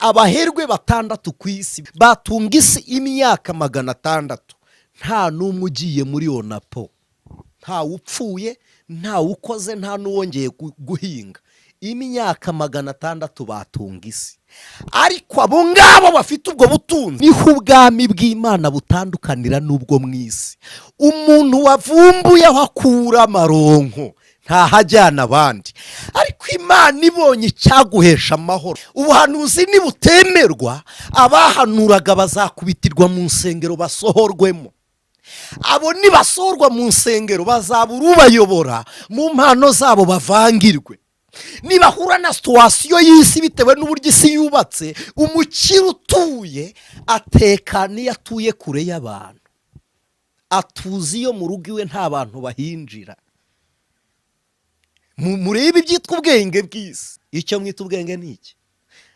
Abaherwe batandatu ku isi batunga isi imyaka 600, nta n'umwe ugiye muri onapo, ntawe upfuye, ntawe ukoze, nta n'uwongeye guhinga. Imyaka 600 batunga isi. Ariko abo ngabo bafite ubwo butunzi, niho ubwami bw'Imana butandukanira n'ubwo mu isi. Umuntu wavumbuye aho akura amaronko ntahajyana abandi, ariko Imana ibonye icyaguhesha amahoro. Ubuhanuzi nibutemerwa, abahanuraga bazakubitirwa mu nsengero basohorwemo. Abo nibasohorwa mu nsengero, bazabura ubayobora mu mpano zabo, bavangirwe. Nibahura na situation y'isi, bitewe n'uburyo isi yubatse, umukire utuye atekana iyo atuye kure y'abantu, atuzi iyo mu rugo iwe nta bantu bahinjira. Murebe ibyitwa ubwenge bw'isi. Icyo mwita ubwenge ni iki?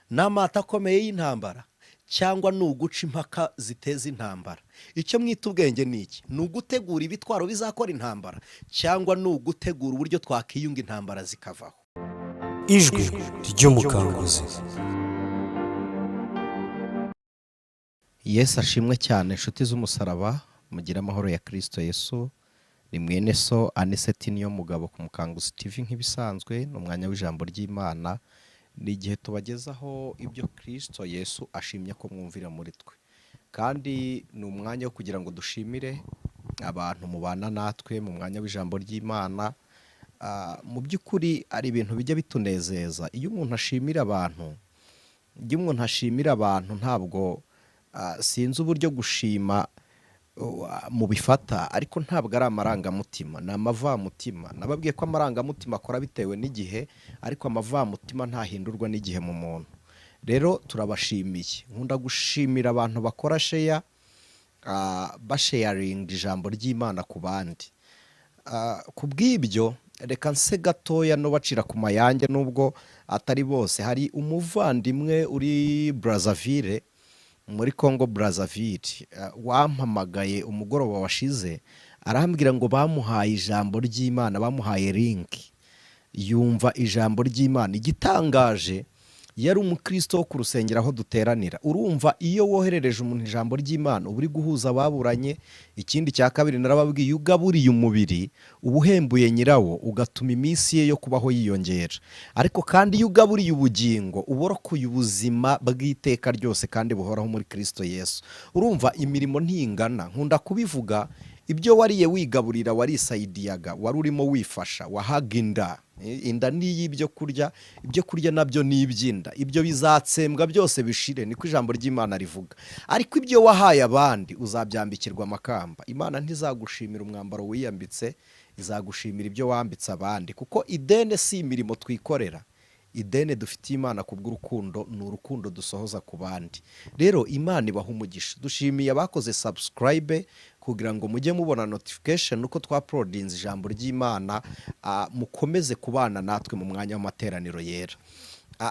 Ni amato akomeye y'intambara, cyangwa ni uguca impaka ziteza intambara? Icyo mwita ubwenge ni iki? Ni ugutegura ibitwaro bizakora intambara, cyangwa ni ugutegura uburyo twakiyunga intambara zikavaho? Ijwi ry'Umukanguzi. Yesu ashimwe cyane, inshuti z'umusaraba, mugire amahoro ya Kirisito Yesu. Ni mwene so Aniseti niyo mugabo ku Mukanguzi TV. Nk'ibisanzwe, ni umwanya w'ijambo ry'Imana, ni igihe tubagezaho ibyo Kirisito Yesu ashimye ko mwumvira muri twe, kandi ni umwanya wo kugira ngo dushimire abantu mubana natwe mu mwanya w'ijambo ry'Imana. Mu by'ukuri ari ibintu bijya bitunezeza iyo umuntu ashimira abantu. Iyo umuntu ashimira abantu, ntabwo sinzi uburyo gushima mubifata, ariko ntabwo ari amarangamutima, ni amavamutima. Nababwiye ko amarangamutima akora bitewe n'igihe, ariko amavamutima ntahindurwa n'igihe mu muntu. Rero turabashimiye. Nkunda gushimira abantu bakora share, basharinga ijambo ry'Imana ku bandi. Ku bw'ibyo, reka nse gatoya n'ubacira ku mayange, nubwo atari bose. Hari umuvandimwe uri Brazzaville, muri Congo Brazzaville, wampamagaye umugoroba washize, arambwira ngo bamuhaye ijambo ry'Imana, bamuhaye link, yumva ijambo ry'Imana. Igitangaje, yari umukristo wo ku rusengero aho duteranira. Urumva, iyo woherereje umuntu ijambo ry'Imana, uba uri guhuza ababuranye. Ikindi cya kabiri, narababwiye, iyo ugaburiye umubiri, uba uhembuye nyirawo, ugatuma iminsi ye yo kubaho yiyongera. Ariko kandi iyo ugaburiye ubugingo, uba urokoye ubuzima bw'iteka ryose kandi buhoraho muri Kirisito Yesu. Urumva, imirimo ntingana. Nkunda kubivuga, ibyo wariye wigaburira, warisayidiyaga, wari urimo wifasha, wahaga inda. Inda ni iy'ibyo kurya, ibyo kurya nabyo ni iby'inda. Ibyo bizatsembwa byose bishire, niko ijambo ry'Imana rivuga. Ariko ibyo wahaye abandi, uzabyambikirwa amakamba. Imana ntizagushimira umwambaro wiyambitse, izagushimira ibyo wambitse abandi, kuko idene si imirimo twikorera. Idene dufitiye Imana kubw'urukundo ni urukundo dusohoza ku bandi. Rero Imana ibaha umugisha. Dushimiye abakoze subscribe kugira ngo mujye mubona notification uko twauploadinze ijambo ry'Imana. Mukomeze kubana natwe mu mwanya w'amateraniro yera.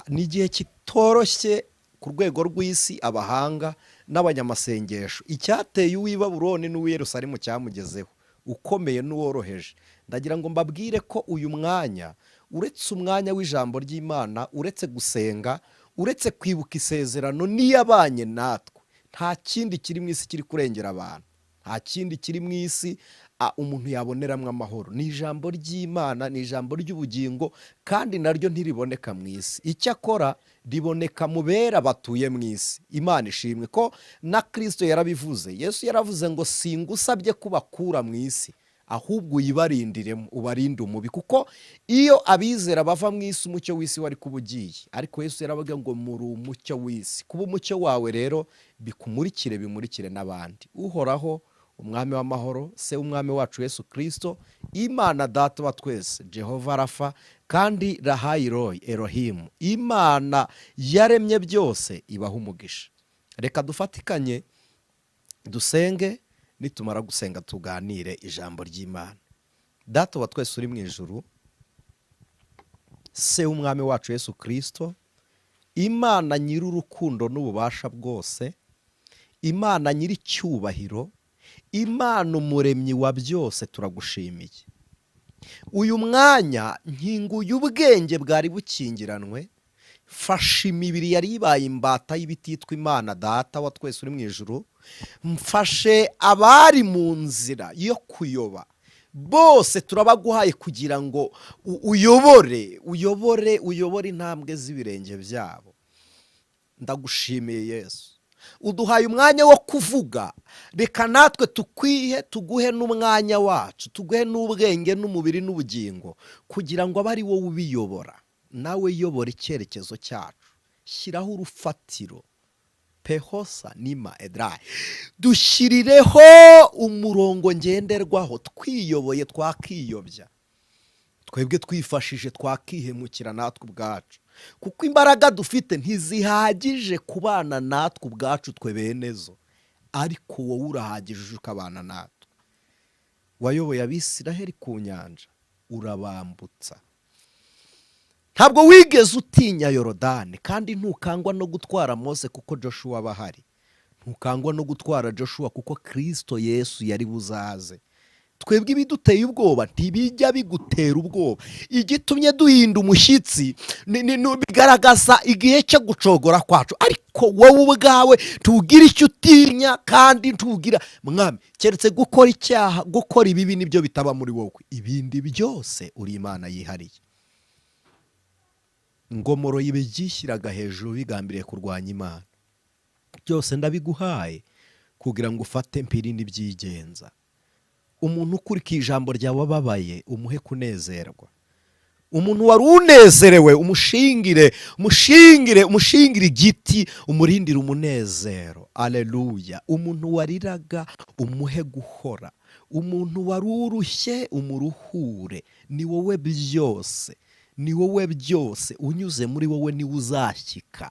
Ni igihe kitoroshye ku rwego rw'isi, abahanga n'abanyamasengesho. Icyateye uw'i Babuloni n'uw'i Yerusalemu cyamugezeho, ukomeye n'uworoheje. Ndagira ngo mbabwire ko uyu mwanya, uretse umwanya w'ijambo ry'Imana, uretse gusenga, uretse kwibuka isezerano n'iyabanye natwe, nta kindi kiri mu isi kiri kurengera abantu, nta kindi kiri mu isi umuntu yaboneramo amahoro. Ni ijambo ry'Imana, ni ijambo ry'ubugingo, kandi naryo ntiriboneka mu isi. Icyakora riboneka mu bera batuye mu isi. Imana ishimwe ko na Kirisito yarabivuze. Yesu yaravuze ngo: "Singusabye ko ubakura mu isi, ahubwo uyibarindiremo, ubarinde umubi." Kuko iyo abizera bava mu isi, umucyo w'isi wari kuba ugiye. Ariko Yesu yaravuga ngo: "Muri umucyo w'isi." Kuba umucyo wawe rero bikumurikire, bimurikire n'abandi. Uhoraho, Umwami w'amahoro, Se w'Umwami wacu Yesu Kirisito, Imana Data wa twese, Jehova Rafa kandi Rahayiroyi Erohimu, Imana yaremye byose, ibaha umugisha. Reka dufatikanye dusenge, nitumara gusenga tuganire ijambo ry'Imana. Data wa twese uri mu ijuru, Se w'Umwami wacu Yesu Kirisito, Imana nyir'urukundo n'ububasha bwose, Imana nyir'icyubahiro, Imana Umuremyi wa byose, turagushimiye. Uyu mwanya nkinguye ubwenge bwari bukingiranwe. Fasha imibiri yari ibaye imbata y'ibititwa Imana. Data wa twese uri mu ijuru, mfashe abari mu nzira yo kuyoba bose, turabaguhaye kugira ngo uyobore, uyobore, uyobore intambwe z'ibirenge byabo. Ndagushimiye Yesu, uduhaye umwanya wo kuvuga. Reka natwe tukwihe, tuguhe n'umwanya wacu, tuguhe n'ubwenge n'umubiri n'ubugingo, kugira ngo abe ari wowe ubiyobora. Nawe yobora icyerekezo cyacu, shyiraho urufatiro. Pehosa nima edarayi, dushyirireho umurongo ngenderwaho. Twiyoboye twakiyobya, twebwe twifashije twakihemukira natwe ubwacu, kuko imbaraga dufite ntizihagije kubana natwe ubwacu, twe bene zo, ariko wowe urahagije ukabana natwe. Wayoboye Abisiraheli ku nyanja urabambutsa, ntabwo wigeze utinya Yorodani, kandi ntukangwa no gutwara Mose kuko Joshua aba ahari, ntukangwa no gutwara Joshua kuko Kirisito Yesu yari buzaze. Twebwe ibiduteye ubwoba ntibijya bigutera ubwoba. Igitumye duhinda umushyitsi bigaragaza igihe cyo gucogora kwacu, ariko wowe ubwawe tugira icyo utinya kandi tugira, Mwami, keretse gukora icyaha. Gukora ibibi nibyo bitaba muri wowe, ibindi byose uri Imana yihariye. Ngomoro byishyiraga hejuru bigambiriye kurwanya Imana. Byose ndabiguhaye kugira ngo ufate mpiri n'ibyigenza. Umuntu ukurikiye ijambo ryawe ababaye, umuhe kunezerwa. Umuntu wari unezerewe, umushingire, umushingire, umushingire igiti, umurindire umunezero. Aleluya! Umuntu wariraga, umuhe guhora. Umuntu wari urushye, umuruhure. Ni wowe byose, ni wowe byose. Unyuze muri wowe niwe uzashyika,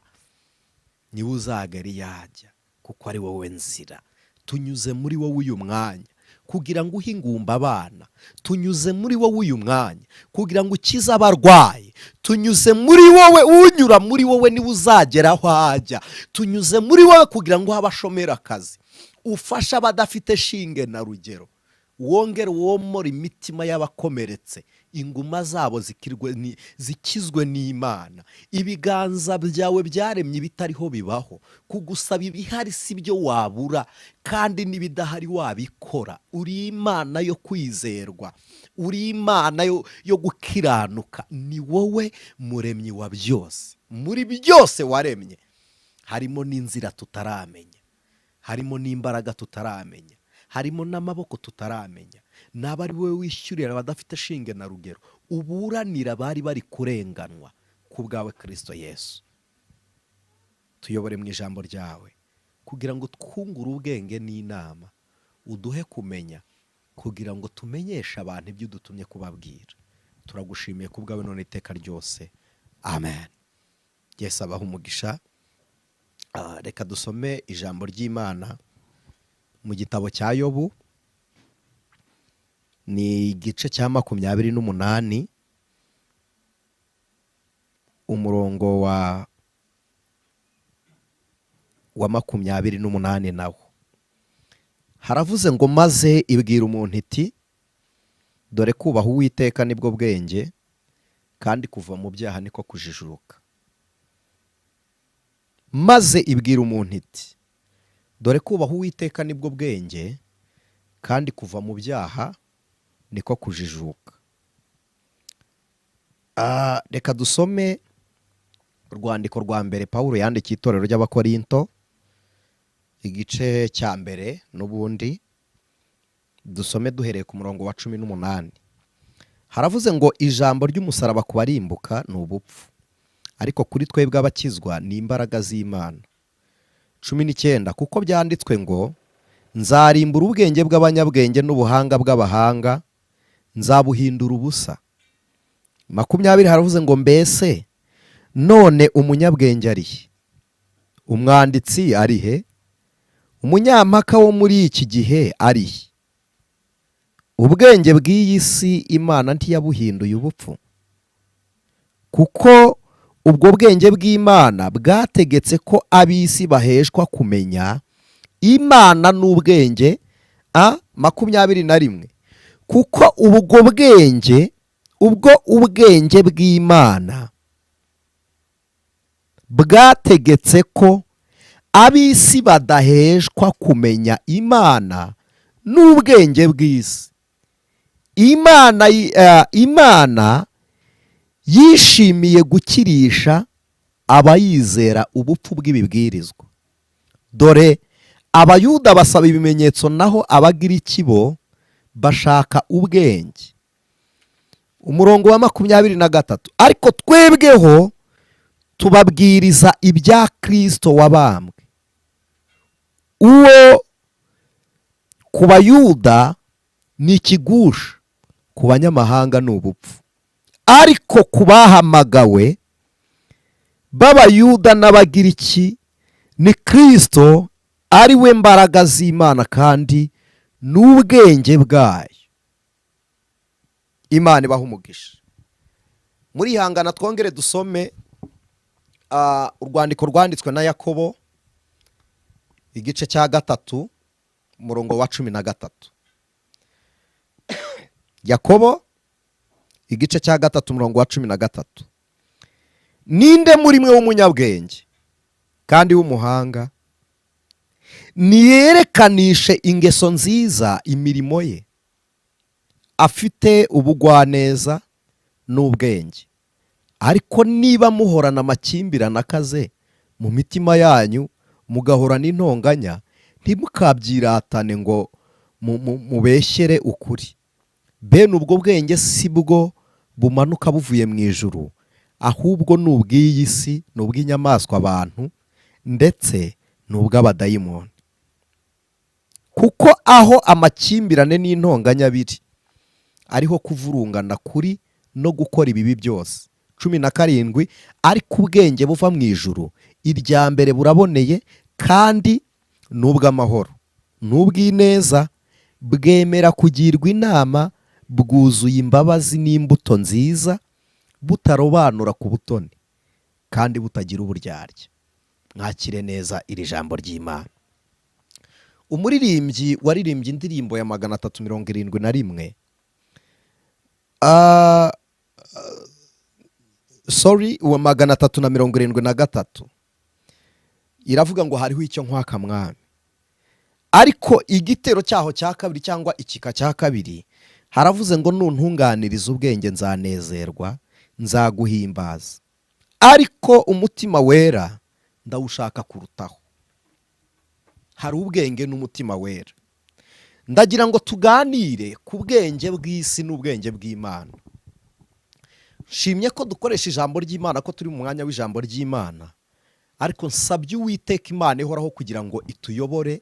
niwe uzagera iyo ajya, kuko ari wowe nzira. Tunyuze muri wowe uyu mwanya kugira ngo uhe ingumba abana. Tunyuze muri wowe uyu mwanya kugira ngo ukize abarwayi. Tunyuze muri wowe. Unyura muri wowe niwe uzagera aho ajya. Tunyuze muri wowe kugira ngo uhe abashomeri akazi, ufashe abadafite shinge na rugero, wongere womore imitima y'abakomeretse, inguma zabo zikizwe n'Imana. Ibiganza byawe byaremye ibitariho bibaho. Kugusaba ibihari si byo wabura, kandi n'ibidahari wabikora. Uri Imana yo kwizerwa, uri Imana yo gukiranuka. Ni wowe muremyi wa byose. Muri byose waremye harimo n'inzira tutaramenya, harimo n'imbaraga tutaramenya, harimo n'amaboko tutaramenya. Naba ari wowe wishyurira abadafite shinge na rugero, uburanira abari bari kurenganwa ku bwawe. Kirisito Yesu, tuyobore mu ijambo ryawe kugira ngo twungure ubwenge n'inama, uduhe kumenya kugira ngo tumenyeshe abantu ibyo udutumye kubabwira. Turagushimiye ku bwawe none iteka ryose. Amen. Yesu abaha umugisha. Reka dusome ijambo ry'Imana mu gitabo cya Yobu, ni igice cya 28, umurongo wa 28 nawo haravuze ngo: "Maze ibwira umuntu iti: 'Dore kubaha Uwiteka nibwo bwenge, kandi kuva mu byaha niko kujijuka.'" Maze ibwira umuntu iti: "Dore kubaha Uwiteka nibwo bwenge, kandi kuva mu byaha niko kujijuka." Reka dusome urwandiko rwa mbere Pawulo yandikiye itorero ry'Abakorinto, igice cya mbere n'ubundi, dusome duhereye ku murongo wa 18. Haravuze ngo: "Ijambo ry'umusaraba ku barimbuka ni ubupfu, ariko kuri twebwe abakizwa ni imbaraga z'Imana." 19: "Kuko byanditswe ngo: 'Nzarimbura ubwenge bw'abanyabwenge, n'ubuhanga bw'abahanga nzabuhindura ubusa.'" 20 haravuze ngo: "Mbese none umunyabwenge ari he? Umwanditsi ari he? Umunyampaka wo muri iki gihe ari he? Ubwenge bw'iyi si Imana ntiyabuhinduye ubupfu?" Kuko ubwo bwenge bw'Imana bwategetse ko ab'isi baheshwa kumenya Imana n'ubwenge. 21: "Kuko ubwo bwenge, ubwo ubwenge bw'Imana Bwategetse ko ab'isi badaheshwa kumenya Imana n'ubwenge bw'isi. Imana yishimiye gukirisha abayizera ubupfu bw'ibibwirizwa. Dore Abayuda basaba ibimenyetso, naho Abagiriki bo bashaka ubwenge. Umurongo wa 23: ariko twebweho tubabwiriza ibya Kirisito wabambwe, uwo ku Bayuda ni ikigusha, ku banyamahanga ni ubupfu, ariko ku bahamagawe b'Abayuda n'Abagiriki ni Kirisito, ari we mbaraga z'Imana kandi n'ubwenge bwayo. Imana ibaha umugisha. Muri ihangana twongere dusome urwandiko rwanditswe na Yakobo, igice cya 3, umurongo wa 13. Yakobo igice cya 3, umurongo wa 13: ninde muri mwe w'umunyabwenge kandi w'umuhanga? Niyerekanishe ingeso nziza imirimo ye, afite ubugwaneza n'ubwenge. Ariko niba muhorana amakimbirane akaze mu mitima yanyu, mugahorana intonganya, ntimukabyiratane ngo mubeshyere ukuri. Bene ubwo bwenge si bwo bumanuka buvuye mu ijuru, ahubwo ni ubw'iyi si, ni ubw'inyamaswa abantu, ndetse ni ubw'abadayimoni. Kuko aho amakimbirane n'intonganya biri, ariho kuvurungana kuri no gukora ibibi byose. 17: ariko ubwenge buva mu ijuru, irya mbere buraboneye, kandi ni ubw'amahoro, ni ubw'ineza, bwemera kugirwa inama, bwuzuye imbabazi n'imbuto nziza, butarobanura ku butoni kandi butagira uburyarya. Mwakire neza iri jambo ry'Imana. Umuririmbyi waririmbye indirimbo ya 371, sorry, uwa 373, iravuga ngo: "Hariho icyo nkwaka, Mwami." Ariko igitero cyaho cya kabiri cyangwa ikika cya kabiri haravuze ngo: "Nuntunganiriza ubwenge nzanezerwa, nzaguhimbaza, ariko umutima wera ndawushaka kurutaho." Hari ubwenge n'umutima wera. Ndagira ngo tuganire ku bwenge bw'isi n'ubwenge bw'Imana. Nshimye ko dukoresha ijambo ry'Imana, ko turi mu mwanya w'ijambo ry'Imana, ariko nsabye Uwiteka Imana ihoraho kugira ngo ituyobore.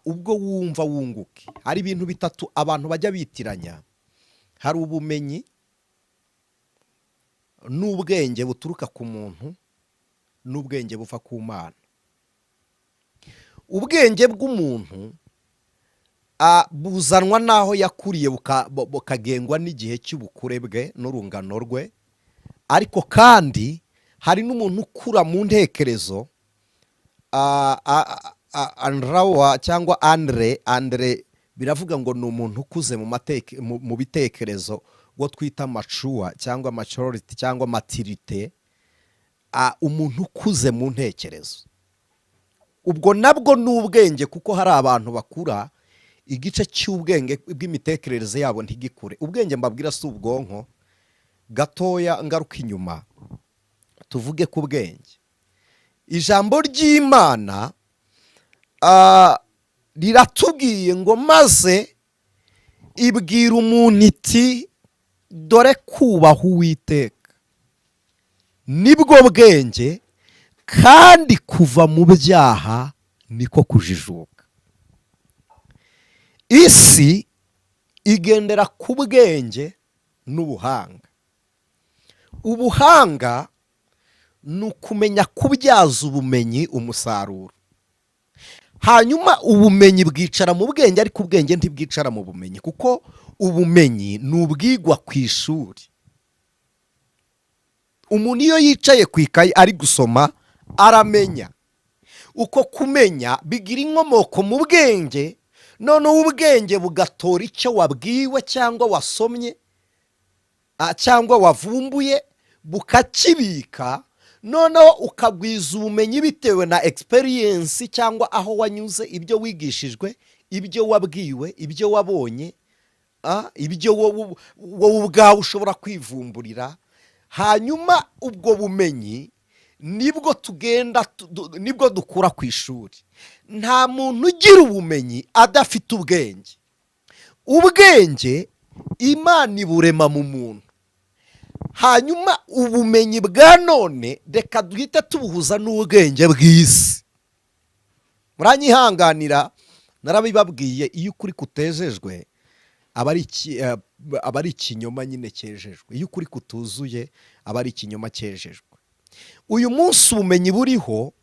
Ubwo wumva wunguke. Hari ibintu bitatu abantu bajya bitiranya: hari ubumenyi n'ubwenge buturuka ku muntu n'ubwenge buva ku Mana. Ubwenge bw'umuntu buzanwa n'aho yakuriye, bukagengwa n'igihe cy'ubukure bwe n'urungano rwe. Ariko kandi hari n'umuntu ukura mu ntekerezo. Andrawa cyangwa Andre biravuga ngo ni umuntu ukuze mu bitekerezo, wo twita mature cyangwa maturity cyangwa maturité, umuntu ukuze mu ntekerezo. Ubwo nabwo ni ubwenge, kuko hari abantu bakura igice cy'ubwenge bw'imitekerereze yabo ntigikure. Ubwenge mbabwira si ubwonko. Gatoya ngaruka inyuma, tuvuge ku bwenge. Ijambo ry'Imana riratubwiye ngo: "Maze ibwira umuntu iti: 'Dore kubaha Uwiteka nibwo bwenge, kandi kuva mu byaha niko kujijuka.'" Isi igendera ku bwenge n'ubuhanga. Ubuhanga ni ukumenya kubyaza ubumenyi umusaruro. Hanyuma ubumenyi bwicara mu bwenge, ariko ubwenge ntibwicara mu bumenyi, kuko ubumenyi ni ubwigwa ku ishuri. Umuntu iyo yicaye ku ikayi ari gusoma aramenya. Uko kumenya bigira inkomoko mu bwenge, noneho ubwenge bugatora icyo wabwiwe cyangwa wasomye cyangwa wavumbuye, bukakibika. Noneho ukagwiza ubumenyi bitewe na experience cyangwa aho wanyuze, ibyo wigishijwe, ibyo wabwiwe, ibyo wabonye, ibyo wowe ubwawe ushobora kwivumburira. Hanyuma ubwo bumenyi nibwo tugenda nibwo dukura ku ishuri. Nta muntu ugira ubumenyi adafite ubwenge. Ubwenge Imana iburema mu muntu. Hanyuma ubumenyi bwa none reka duhite tubuhuza n'ubwenge bw'isi. Muranyihanganira, narabibabwiye, iyo ukuri kutejejwe aba ari ikinyoma nyine cyejejwe. Iyo ukuri kutuzuye aba ari ikinyoma cyejejwe. Uyu munsi ubumenyi buriho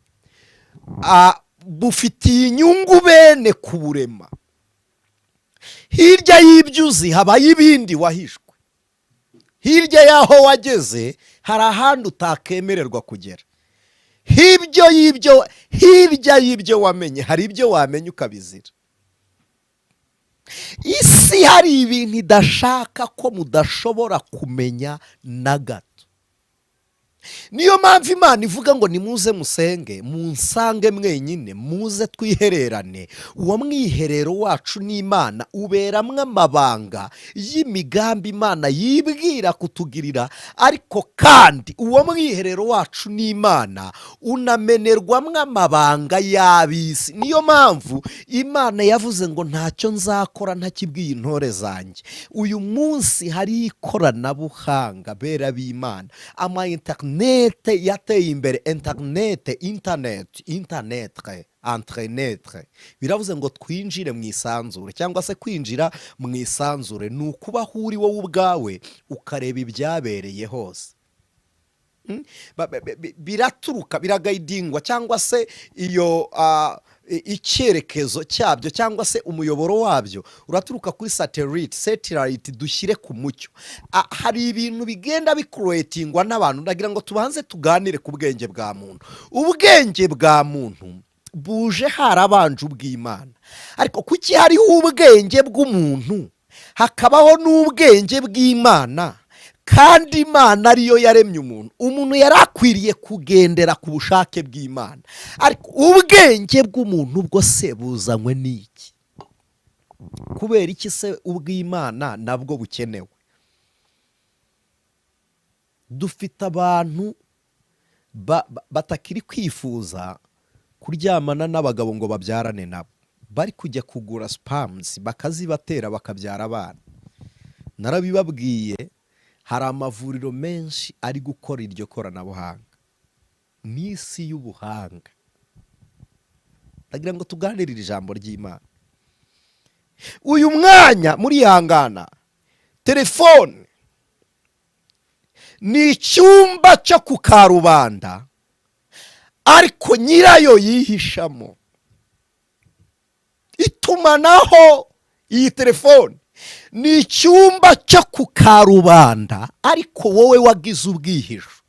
bufitiye inyungu bene kuburema. Hirya y'ibyo uzi habayo ibindi wahishwe. Hirya y'aho wageze hari ahandi utakemererwa kugera. Hirya y'ibyo wamenye hari ibyo wamenya ukabizira. Isi hari ibintu idashaka ko mudashobora kumenya na gato. Niyo mpamvu Imana ivuga ngo nimuze musenge, munsange mwenyine, muze twihererane. Uwo mwiherero wacu n'Imana uberamwo amabanga y'imigambi Imana yibwira kutugirira. Ariko kandi uwo mwiherero wacu n'Imana unamenerwamo amabanga y'ab'isi. Niyo mpamvu Imana yavuze ngo ntacyo nzakora ntakibwiye intore zanjye. Uyu munsi hari ikoranabuhanga, bera b'Imana, ama interinete yateye imbere. Interinete, interineti, interinete, entrenetre biravuze ngo twinjire mu isanzure, cyangwa se kwinjira mu isanzure ni ukuba aho uri wowe ubwawe ukareba ibyabereye hose. Biraturuka, biragayidingwa, cyangwa se iyo icyerekezo cyabyo cyangwa se umuyoboro wabyo uraturuka kuri satellite. Satellite dushyire ku mucyo. Hari ibintu bigenda bikuretingwa n'abantu. Ndagira ngo tubanze tuganire ku bwenge bwa muntu. Ubwenge bwa muntu buje harabanje ubw'Imana. Ariko kuki hariho ubwenge bw'umuntu hakabaho n'ubwenge bw'Imana, kandi Imana ariyo yaremye umuntu? Umuntu yari akwiriye kugendera ku bushake bw'Imana. Ariko ubwenge bw'umuntu bwo se buzanywe n'iki? Kubera iki se ubw'Imana nabwo bukenewe? Dufite abantu batakiri kwifuza kuryamana n'abagabo ngo babyarane nabo, bari kujya kugura sperms bakazibatera bakabyara abana. Narabibabwiye, hari amavuriro menshi ari gukora iryo koranabuhanga n'isi y'ubuhanga. Ndagira ngo tuganirire ijambo ry'Imana uyu mwanya. Murihangana, telefone ni icyumba cyo ku karubanda, ariko nyirayo yihishamo. Itumanaho, iyi telefone ni icyumba cyo ku karubanda, ariko wowe wagize ubwihisho.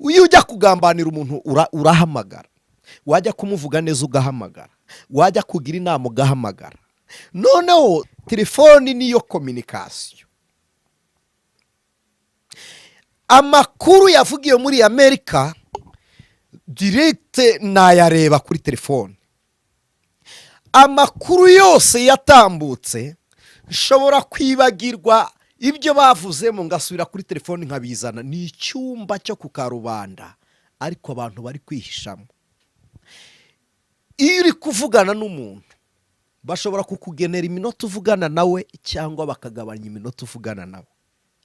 Iyo ujya kugambanira umuntu urahamagara, wajya kumuvuga neza ugahamagara, wajya kugira inama ugahamagara. Noneho telefoni niyo communication. Amakuru yavugiwe muri Amerika direct nayareba kuri telefone. Amakuru yose yatambutse nshobora kwibagirwa ibyo bavuzemo, ngasubira kuri telefone nkabizana. Ni icyumba cyo ku karubanda, ariko abantu bari kwihishamo. Iyo uri kuvugana n'umuntu bashobora kukugenera iminota uvugana nawe cyangwa bakagabanya iminota uvugana nawe.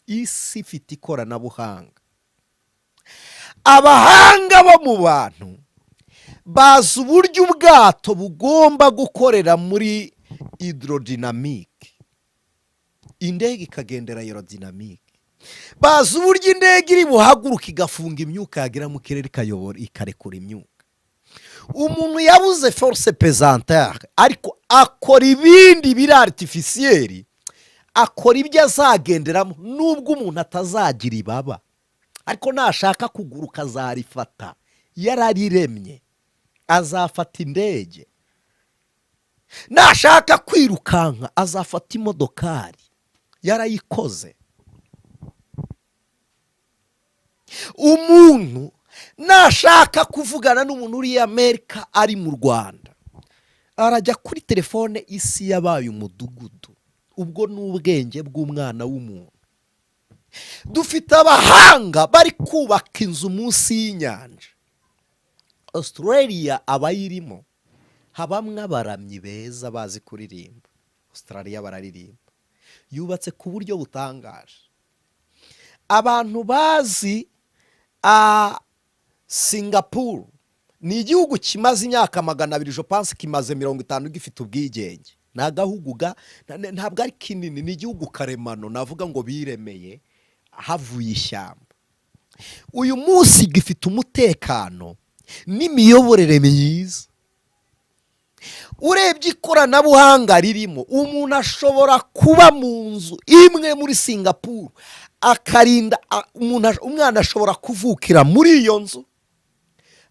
Isi ifite ikoranabuhanga. Abahanga bo mu bantu bazi uburyo ubwato bugomba gukorera muri hydrodynamique, indege ikagendera aérodynamique. Bazi uburyo indege iri buhaguruka igafunga imyuka, yagera mu kirere ikayobora, ikarekura imyuka. Umuntu yabuze force pesanteur, ariko akora ibindi biri artificiel, akora ibyo azagenderamo. Nubwo umuntu atazagira ibaba, ariko nashaka kuguruka azarifata, yarariremye. Azafata indege. Nashaka kwirukanka azafata imodokari, yarayikoze. Umuntu nashaka kuvugana n'umuntu uri Amerika ari mu Rwanda, arajya kuri telefone. Isi yabaye umudugudu. Ubwo ni ubwenge bw'umwana w'umuntu. Dufite abahanga bari kubaka inzu munsi y'inyanja. Australia abayirimo habamwo abaramyi beza bazi kuririmba. Australia bararirimba. Yubatse ku buryo butangaje. Abantu bazi Singapuru, ni igihugu kimaze imyaka 200, je pense kimaze 50 gifite ubwigenge. Ni agahugu ntabwo ari kinini, ni igihugu karemano, navuga ngo biremeye havuye ishyamba. Uyu munsi gifite umutekano n'imiyoborere myiza. Urebye ikoranabuhanga ririmo, umuntu ashobora kuba mu nzu imwe muri Singapuru akarinda umwana ashobora kuvukira muri iyo nzu,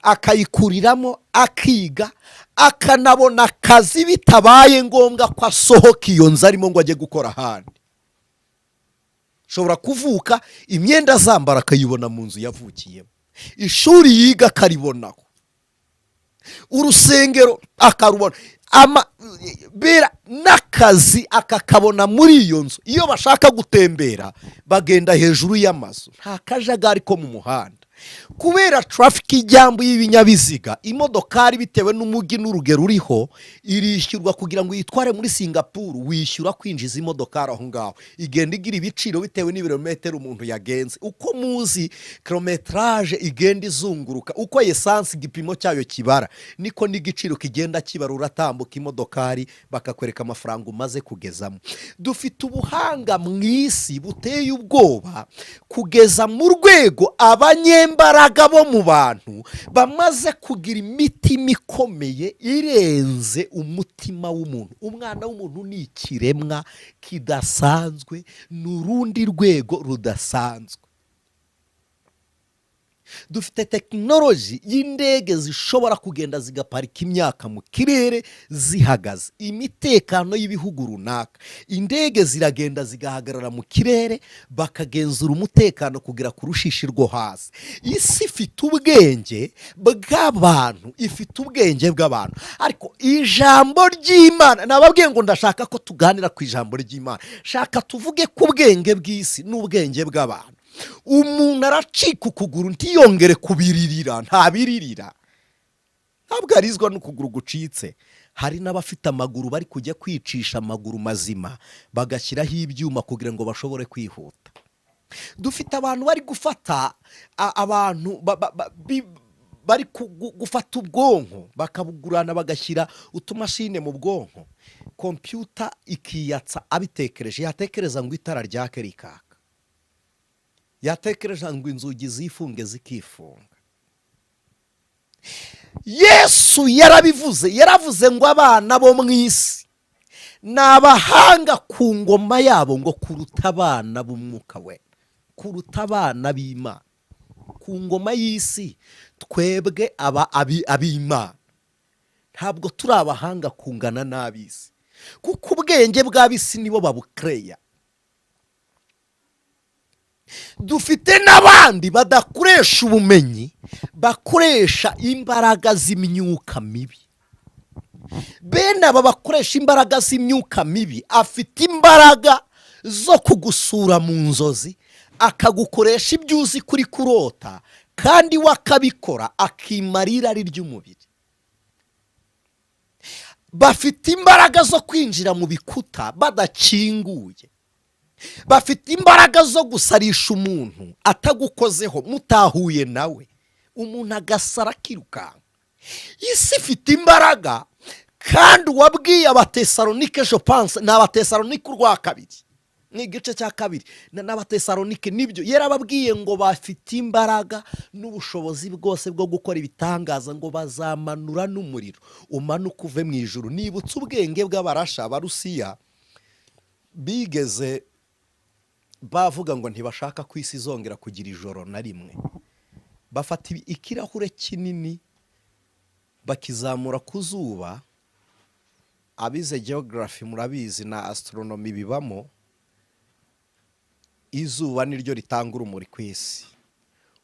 akayikuriramo, akiga, akanabona akazi bitabaye ngombwa ko asohoka iyo nzu arimo ngo ajye gukora ahandi. Ashobora kuvuka, imyenda azambara akayibona mu nzu yavukiyemo, ishuri yiga akaribonaho, urusengero akarubona, bera n'akazi akakabona muri iyo nzu. Iyo bashaka gutembera bagenda hejuru y'amazu, nta kajagari ko mu muhanda kubera traffic ijyambu y'ibinyabiziga. Imodokari, bitewe n'umujyi n'urugero uriho, irishyurwa kugira ngo uyitware. Muri Singapuru wishyura kwinjiza imodokari aho ngaho. Igenda igira ibiciro bitewe n'ibirometero umuntu yagenze. Uko muzi kilométrage igenda izunguruka, uko essence igipimo cyayo kibara, niko n'igiciro kigenda kibara. Uratambuka imodokari bakakwereka amafaranga umaze kugezamo. Dufite ubuhanga mu isi buteye ubwoba, kugeza mu rwego abanyembaraga bo mu bantu bamaze kugira imitima ikomeye irenze umutima w'umuntu. Umwana w'umuntu ni ikiremwa kidasanzwe, ni urundi rwego rudasanzwe. Dufite tekinoloji y'indege zishobora kugenda zigaparika imyaka mu kirere zihagaze. Imitekano y'ibihugu runaka, indege ziragenda zigahagarara mu kirere, bakagenzura umutekano kugera ku rushishi rwo hasi. Isi ifite ubwenge bw'abantu, ifite ubwenge bw'abantu, ariko ijambo ry'Imana, nababwiye ngo ndashaka ko tuganira ku ijambo ry'Imana. Shaka tuvuge ku bwenge bw'isi n'ubwenge bw'abantu. Umuntu aracika ukuguru ntiyongere kubiririra, ntabiririra, ntabwo arizwa n'ukuguru gucitse. Hari n'abafite amaguru bari kujya kwicisha amaguru mazima, bagashyiraho ibyuma kugira ngo bashobore kwihuta. Dufite abantu bari gufata abantu bari gufata ubwonko bakabugurana, bagashyira utumashine mu bwonko, kompiyuta ikiyatsa abitekereje. Yatekereza ngo itara ryake rikaka, yatekereza ngo inzugi zifunge zikifunga. Yesu yarabivuze, yaravuze ngo abana bo mu isi ni abahanga ku ngoma yabo ngo kuruta abana b'umwuka we, kuruta abana b'Imana. Ku ngoma y'isi, twebwe aba ab'Imana ntabwo turi abahanga kungana n'ab'isi, kuko ubwenge bw'ab'isi nibo babukereya. Dufite n'abandi badakoresha ubumenyi, bakoresha imbaraga z'imyuka mibi. Bene aba bakoresha imbaraga z'imyuka mibi, afite imbaraga zo kugusura mu nzozi, akagukoresha ibyo uzi kuri kurota, kandi we akabikora akimara irari ry'umubiri. Bafite imbaraga zo kwinjira mu bikuta badakinguye, bafite imbaraga zo gusarisha umuntu atagukozeho, mutahuye nawe, umuntu agasara akirukanka. Isi ifite imbaraga, kandi uwabwiye Abatesalonike, je pense ni Abatesalonike urwa kabiri, ni igice cya kabiri, n'Abatesalonike nibyo yarababwiye ngo bafite imbaraga n'ubushobozi bwose bwo gukora ibitangaza, ngo bazamanura n'umuriro umanuka uve mu ijuru. Nibutse ubwenge bw'Abarasha, Abarusiya bigeze bavuga ngo ntibashaka ko isi izongera kugira ijoro na rimwe. Bafata ikirahure kinini bakizamura ku zuba. Abize geography murabizi na astronomy bibamo. Izuba niryo ritanga urumuri ku isi.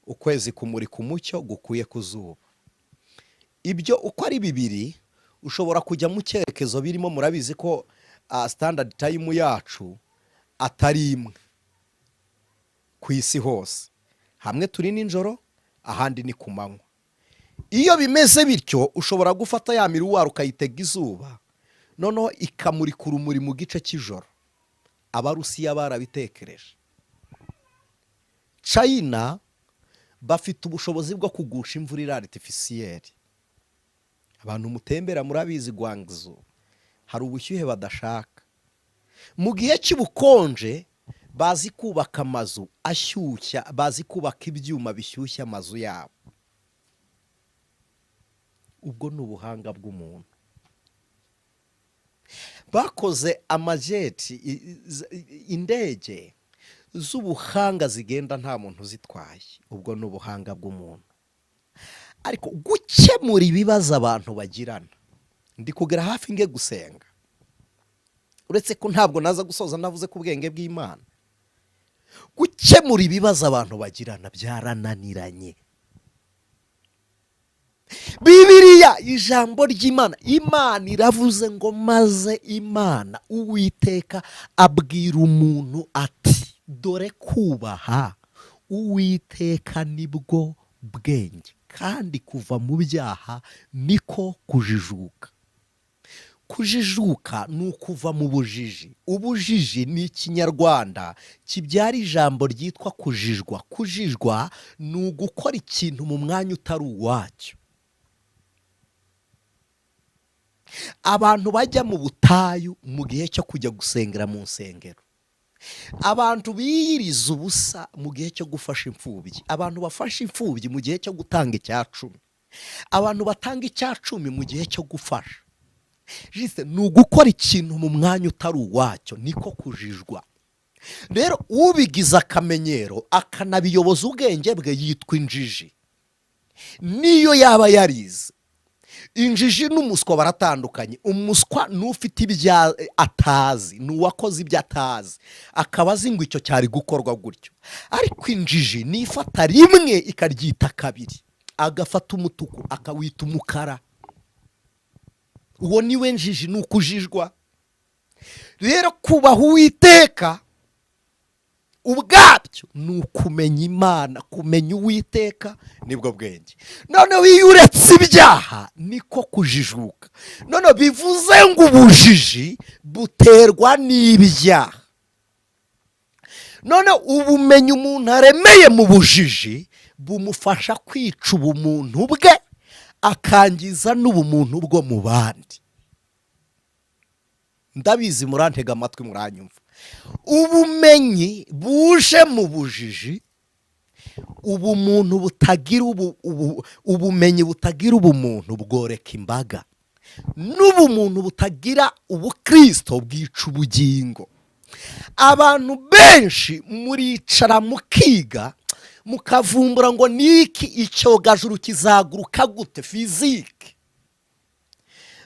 Ukwezi kumurika umucyo gukuye ku zuba. Ibyo uko ari bibiri ushobora kujya mu cyerekezo birimo. Murabizi ko standard time yacu atari imwe ku isi hose. Hamwe turi nijoro, ahandi ni ku manywa. Iyo bimeze bityo, ushobora gufata ya miroir ukayitega izuba, noneho ikamurika urumuri mu gice cy'ijoro. Abarusiya barabitekereje. China bafite ubushobozi bwo kugusha imvura iri artificielle. Abantu mutembera murabizi, Guangzhou hari ubushyuhe badashaka. Mu gihe cy'ubukonje bazi kubaka amazu ashyushya, bazi kubaka ibyuma bishyushya amazu yabo. Ubwo ni ubuhanga bw'umuntu. Bakoze amajeti, indege z'ubuhanga zigenda nta muntu uzitwaye. Ubwo ni ubuhanga bw'umuntu. Ariko gukemura ibibazo abantu bagirana, ndi kugera hafi nge gusenga, uretse ko ntabwo naza gusoza navuze ku bwenge bw'Imana. Gukemura ibibazo abantu bagirana byarananiranye. Bibiriya, ijambo ry'Imana, Imana iravuze ngo: "Maze Imana Uwiteka abwira umuntu ati: 'Dore kubaha Uwiteka nibwo bwenge, kandi kuva mu byaha niko kujijuka.'" Kujijuka ni ukuva mu bujiji. Ubujiji ni Ikinyarwanda kibyara ijambo ryitwa kujijwa. Kujijwa ni ugukora ikintu mu mwanya utari uwacyo. Abantu bajya mu butayu mu gihe cyo kujya gusengera mu nsengero, abantu biyiriza ubusa mu gihe cyo gufasha imfubyi, abantu bafasha imfubyi mu gihe cyo gutanga icya cumi, abantu batanga icya cumi mu gihe cyo gufasha, juste ni ugukora ikintu mu mwanya utari uwacyo, niko kujijwa. Rero ubigize akamenyero akanabiyoboza ubwenge bwe yitwa injiji, niyo yaba yarize. Injiji n'umuswa baratandukanye. Umuswa ni ufite ibyo atazi, ni uwakoze ibyo atazi, akaba azi ngo icyo cyari gukorwa gutyo. Ariko injiji ni ifata rimwe ikaryita kabiri, agafata umutuku akawita umukara. Uwo ni we njiji, ni ukujijwa. Rero kubaha Uwiteka ubwabyo ni ukumenya Imana. Kumenya Uwiteka nibwo bwenge. Noneho iyo uretse ibyaha niko kujijuka. Noneho bivuze ngo ubujiji buterwa n'ibyaha. None ubumenyi umuntu aremeye mu bujiji bumufasha kwica ubumuntu bwe, akangiza n'ubumuntu bwo mu bandi. Ndabizi murantega amatwi, muranyumva. Ubumenyi buje mu bujiji, ubumuntu butagira ubumenyi butagira ubumuntu bworeka imbaga, n'ubumuntu butagira ubukristo bwica ubugingo. Abantu benshi muricara mukiga, mukavumbura ngo niki, icyogajuru kizaguruka gute, physique.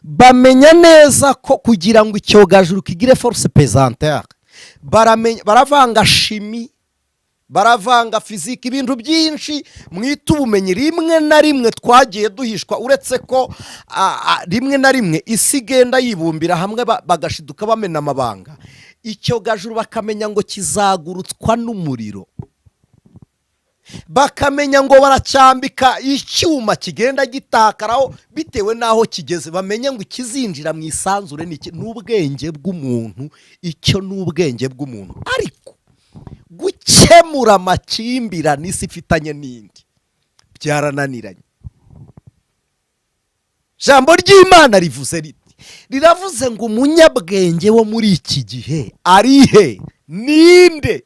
Bamenya neza ko kugira ngo icyogajuru kigire force pesanteur, baramenya, baravanga chimie, baravanga physique, ibintu byinshi mwita ubumenyi rimwe na rimwe twagiye duhishwa. Uretse ko rimwe na rimwe isi igenda yibumbira hamwe, bagashiduka bamena amabanga. Icyogajuru bakamenya ngo kizagurutswa n'umuriro, bakamenya ngo baracyambika icyuma kigenda gitakaraho bitewe n'aho kigeze, bamenye ngo ikizinjira mu isanzure ni iki. Ni ubwenge bw'umuntu, icyo ni ubwenge bw'umuntu. Ariko gukemura amakimbirane isi ifitanye n'indi byarananiranye. Ijambo ry'Imana rivuze riti, riravuze ngo: "Umunyabwenge wo muri iki gihe ari he? Ninde?"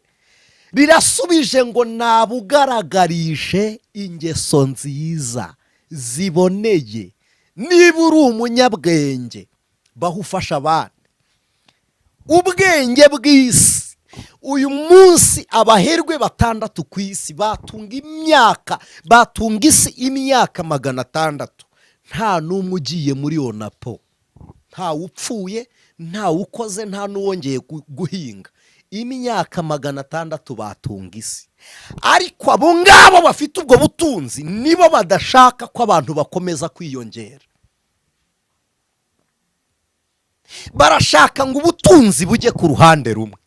Rirasubije ngo: "Nabugaragarishe ingeso nziza ziboneye." Niba uri umunyabwenge, baho ufasha abandi. Ubwenge bw'isi uyu munsi, abaherwe batandatu ku isi batunga imyaka, batunga isi imyaka 600, nta n'umwe ugiye muri onapo, ntawe upfuye, ntawe ukoze, nta n'uwongeye guhinga. Imyaka 600 batunga isi. Ariko abo ngabo bafite ubwo butunzi nibo badashaka ko abantu bakomeza kwiyongera. Barashaka ngo ubutunzi bujye ku ruhande rumwe.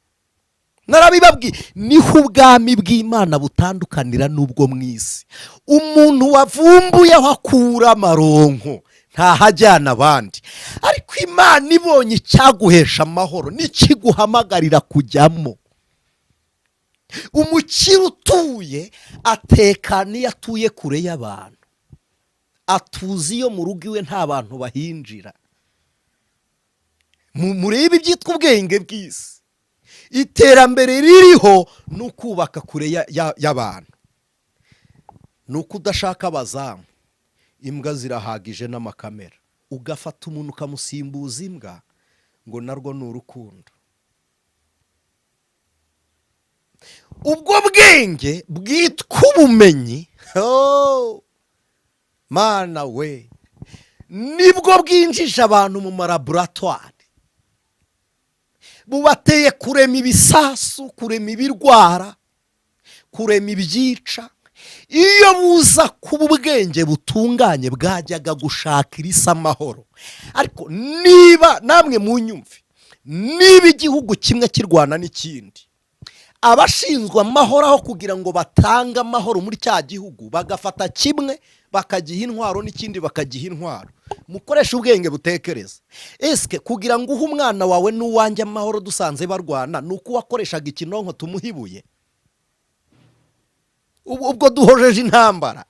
Narabibabwiye, niho ubwami bw'Imana butandukanira n'ubwo mu isi. Umuntu wavumbuye aho akura amaronko ntahajyana abandi, ariko Imana ibonye icyaguhesha amahoro n'ikiguhamagarira kujyamo. Umukire utuye atekana iyo atuye kure y'abantu, atuza iyo mu rugo iwe nta bantu bahinjira. Murebe ibyitwa ubwenge bw'isi. Iterambere ririho ni ukubaka kure y'abantu, ni uko udashaka abazamu, imbwa zirahagije n'amakamera, ugafata umuntu ukamusimbuza imbwa ngo narwo ni urukundo. Ubwo bwenge bwitwa ubumenyi, oh, Mana we, nibwo bwinjije abantu mu malaboratwari, bubateye kurema ibisasu, kurema ibirwara, kurema ibyica. Iyo buza kuba ubwenge butunganye bwajyaga gushaka irisa amahoro. Ariko niba namwe munyumve, niba igihugu kimwe kirwana n'ikindi, abashinzwe amahoro aho kugira ngo batange amahoro muri cya gihugu, bagafata kimwe bakagiha intwaro n'ikindi bakagiha intwaro. Mukoreshe ubwenge butekereza. Esike kugira ngo uhe umwana wawe n'uwanjye amahoro dusanze barwana, ni uko uwakoreshaga ikinonko tumuha ibuye? Ubwo duhojeje intambara.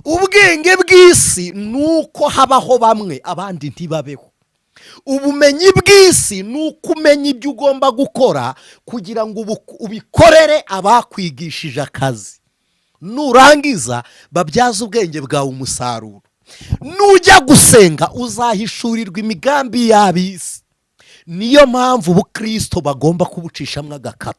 Ubwenge bw'isi ni uko habaho bamwe abandi ntibabeho. Ubumenyi bw'isi ni uko umenya ibyo ugomba gukora kugira ngo ubikorere abakwigishije akazi, nurangiza babyaze ubwenge bwawe umusaruro. Nujya gusenga uzahishurirwa imigambi y'ab'isi. Niyo mpamvu ubukristo bagomba kubucishamo agakato.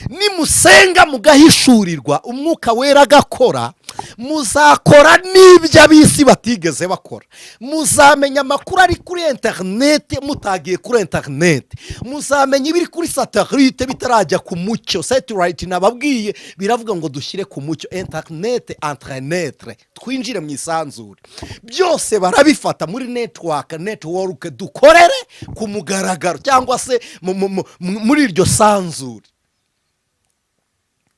Nimusenga mugahishurirwa, Umwuka Wera agakora, muzakora n'ibyo ab'isi batigeze bakora. Muzamenya amakuru ari kuri interineti mutagiye kuri interineti, muzamenya ibiri kuri satellite bitarajya ku mucyo. Satellite nababwiye biravuga ngo dushyire ku mucyo interineti, internet, twinjire mu isanzure. Byose barabifata muri network, network, dukorere ku mugaragaro cyangwa se muri iryo sanzure.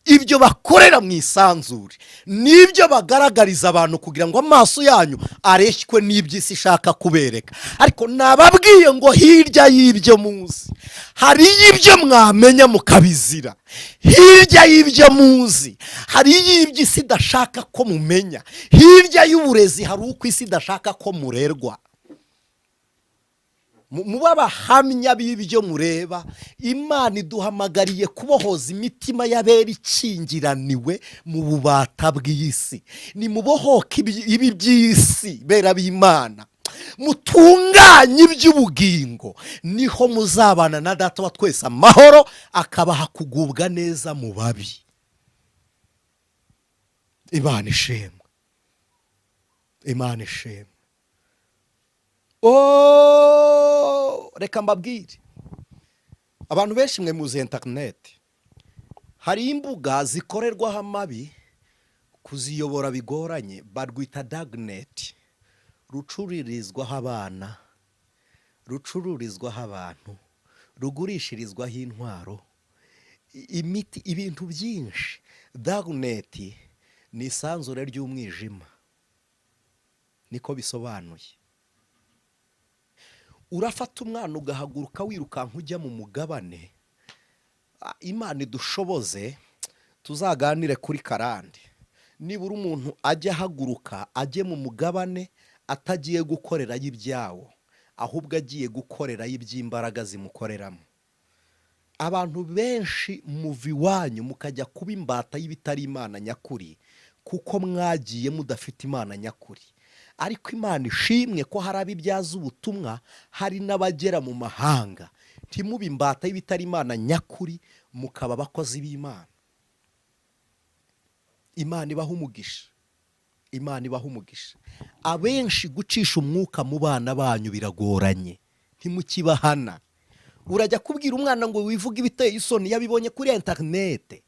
Ibyo bakorera mu isanzure nibyo bagaragariza abantu kugira ngo amaso yanyu areshywe n'iby'isi ishaka kubereka. Ariko nababwiye ngo hirya y'ibyo muzi hariyo ibyo mwamenya mukabizira. Hirya y'ibyo muzi hariyo ibyo isi idashaka ko mumenya. Hirya y'uburezi hari uko isi idashaka ko murerwa. Mube abahamya b'ibyo mureba. Imana iduhamagariye kubohoza imitima y'abera ikingiraniwe mu bubata bw'isi. Nimubohoke ibi by'isi, bera b'Imana, mutunganye iby'ubugingo, niho muzabana na Data wa twese amahoro, akabaha kugubwa neza mu babi. Imana ishimwe, Imana ishimwe. Oh, reka mbabwire, abantu benshi mwe muzi interineti, hari imbuga zikorerwaho amabi, kuziyobora bigoranye, barwita darknet, rucururizwaho abana, rucururizwaho abantu, rugurishirizwaho intwaro, imiti, ibintu byinshi. Darknet ni isanzure ry'umwijima, niko bisobanuye. Urafata umwana ugahaguruka wirukanka ujya mu mugabane. Imana idushoboze tuzaganire kuri karande. Nibura umuntu ajya ahaguruka ajye mu mugabane atagiye gukorerayo ibyawo, ahubwo agiye gukorerayo iby'imbaraga zimukoreramo. Abantu benshi muva iwanyu mukajya kuba imbata y'ibitari Imana nyakuri, kuko mwagiye mudafite Imana nyakuri. Ariko Imana ishimwe ko hari abibyaza ubutumwa, hari n'abagera mu mahanga. Ntimube imbata y'ibitari Imana nyakuri, mukaba abakozi b'Imana. Imana ibaha umugisha, Imana ibaha umugisha. Abenshi gucisha umwuka mu bana banyu biragoranye, ntimukibahana. Urajya kubwira umwana ngo wivuge ibiteye isoni, yabibonye kuri interinete.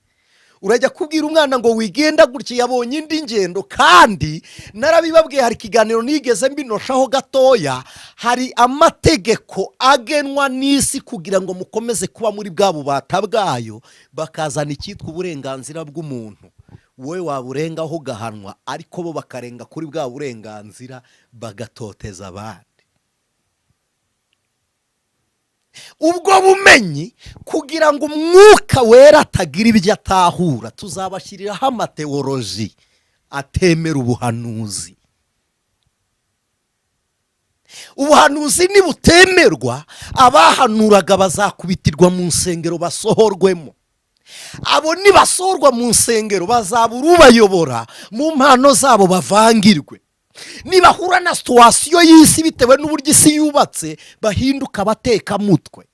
Urajya kubwira umwana ngo wigenda gutya, yabonye indi ngendo. Kandi narabibabwiye, hari ikiganiro nigeze mbinoshaho gatoya. Hari amategeko agenwa n'isi kugira ngo mukomeze kuba muri bwa bubata bwayo, bakazana icyitwa uburenganzira bw'umuntu. Wowe waburengaho ugahanwa, ariko bo bakarenga kuri bwa burenganzira bagatoteza abandi. Ubwo bumenyi, kugira ngo Umwuka Wera atagira ibyo atahura, tuzabashyiriraho amatewoloji atemera ubuhanuzi. Ubuhanuzi nibutemerwa, abahanuraga bazakubitirwa mu nsengero basohorwemo. Abo nibasohorwa mu nsengero, bazabura ubayobora mu mpano zabo, bavangirwe. Nibahura na situation y'isi, bitewe n'uburyo isi yubatse, bahinduka abatekamutwe,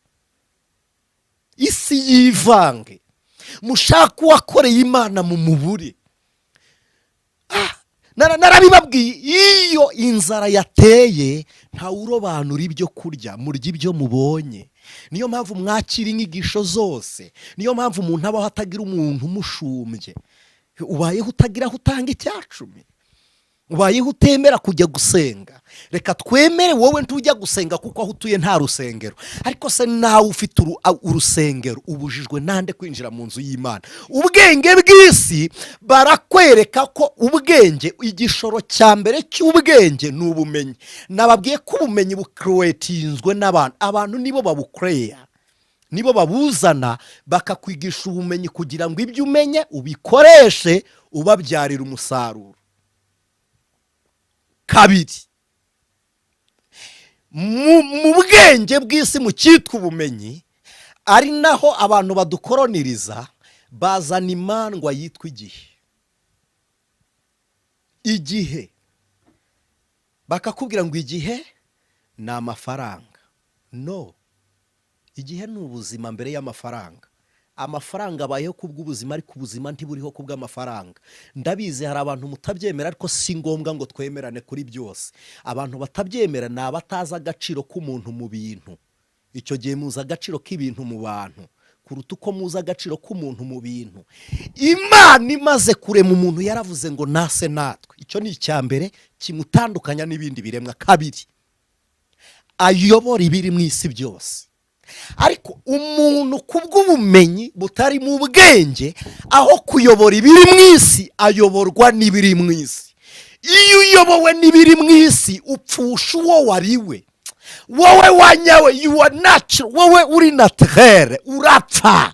isi yivange. Mushake uwakoreye Imana mu mubure. Narabibabwiye, iyo inzara yateye ntawurobanura ibyo kurya, murya ibyo mubonye. Niyo mpamvu mwakira inyigisho zose, niyo mpamvu umuntu abaho atagira umuntu umushumbye. Ubayeho utagira aho utanga icyacumi, ubayeho utemera kujya gusenga. Reka twemere wowe ntujya gusenga kuko aho utuye nta rusengero, ariko se nawe ufite urusengero, ubujijwe nande kwinjira mu nzu y'Imana? Ubwenge bw'isi barakwereka ko ubwenge, igishoro cya mbere cy'ubwenge ni ubumenyi. Nababwiye ko ubumenyi bukuretinzwe n'abantu. Abantu nibo babukureya, nibo babuzana, bakakwigisha ubumenyi kugira ngo ibyo umenye ubikoreshe ubabyarira umusaruro. Kabiri, mu bwenge bw'isi, mu cyitwa ubumenyi, ari naho abantu badukoroniriza, bazana imandwa yitwa igihe. Igihe, bakakubwira ngo igihe ni amafaranga. No, igihe ni ubuzima mbere y'amafaranga. Amafaranga abayeho kubw'ubuzima, ariko ubuzima ntiburiho kubw'amafaranga. Ndabizi hari abantu mutabyemera, ariko si ngombwa ngo twemerane kuri byose. Abantu batabyemera ni abatazi agaciro k'umuntu mu bintu. Icyo gihe muzi agaciro k'ibintu mu bantu kuruta uko muzi agaciro k'umuntu mu bintu. Imana imaze kurema umuntu yaravuze ngo nase natwe. Icyo ni icya mbere kimutandukanya n'ibindi biremwa. Kabiri, ayobora ibiri mu isi byose. Ariko umuntu, kubw'ubumenyi butari mu bwenge, aho kuyobora ibiri mu isi ayoborwa n'ibiri mu isi. Iyo uyobowe n'ibiri mu isi, upfusha uwo wari we, wowe wanyawe, you are natural, wowe uri naturel. Urapfa,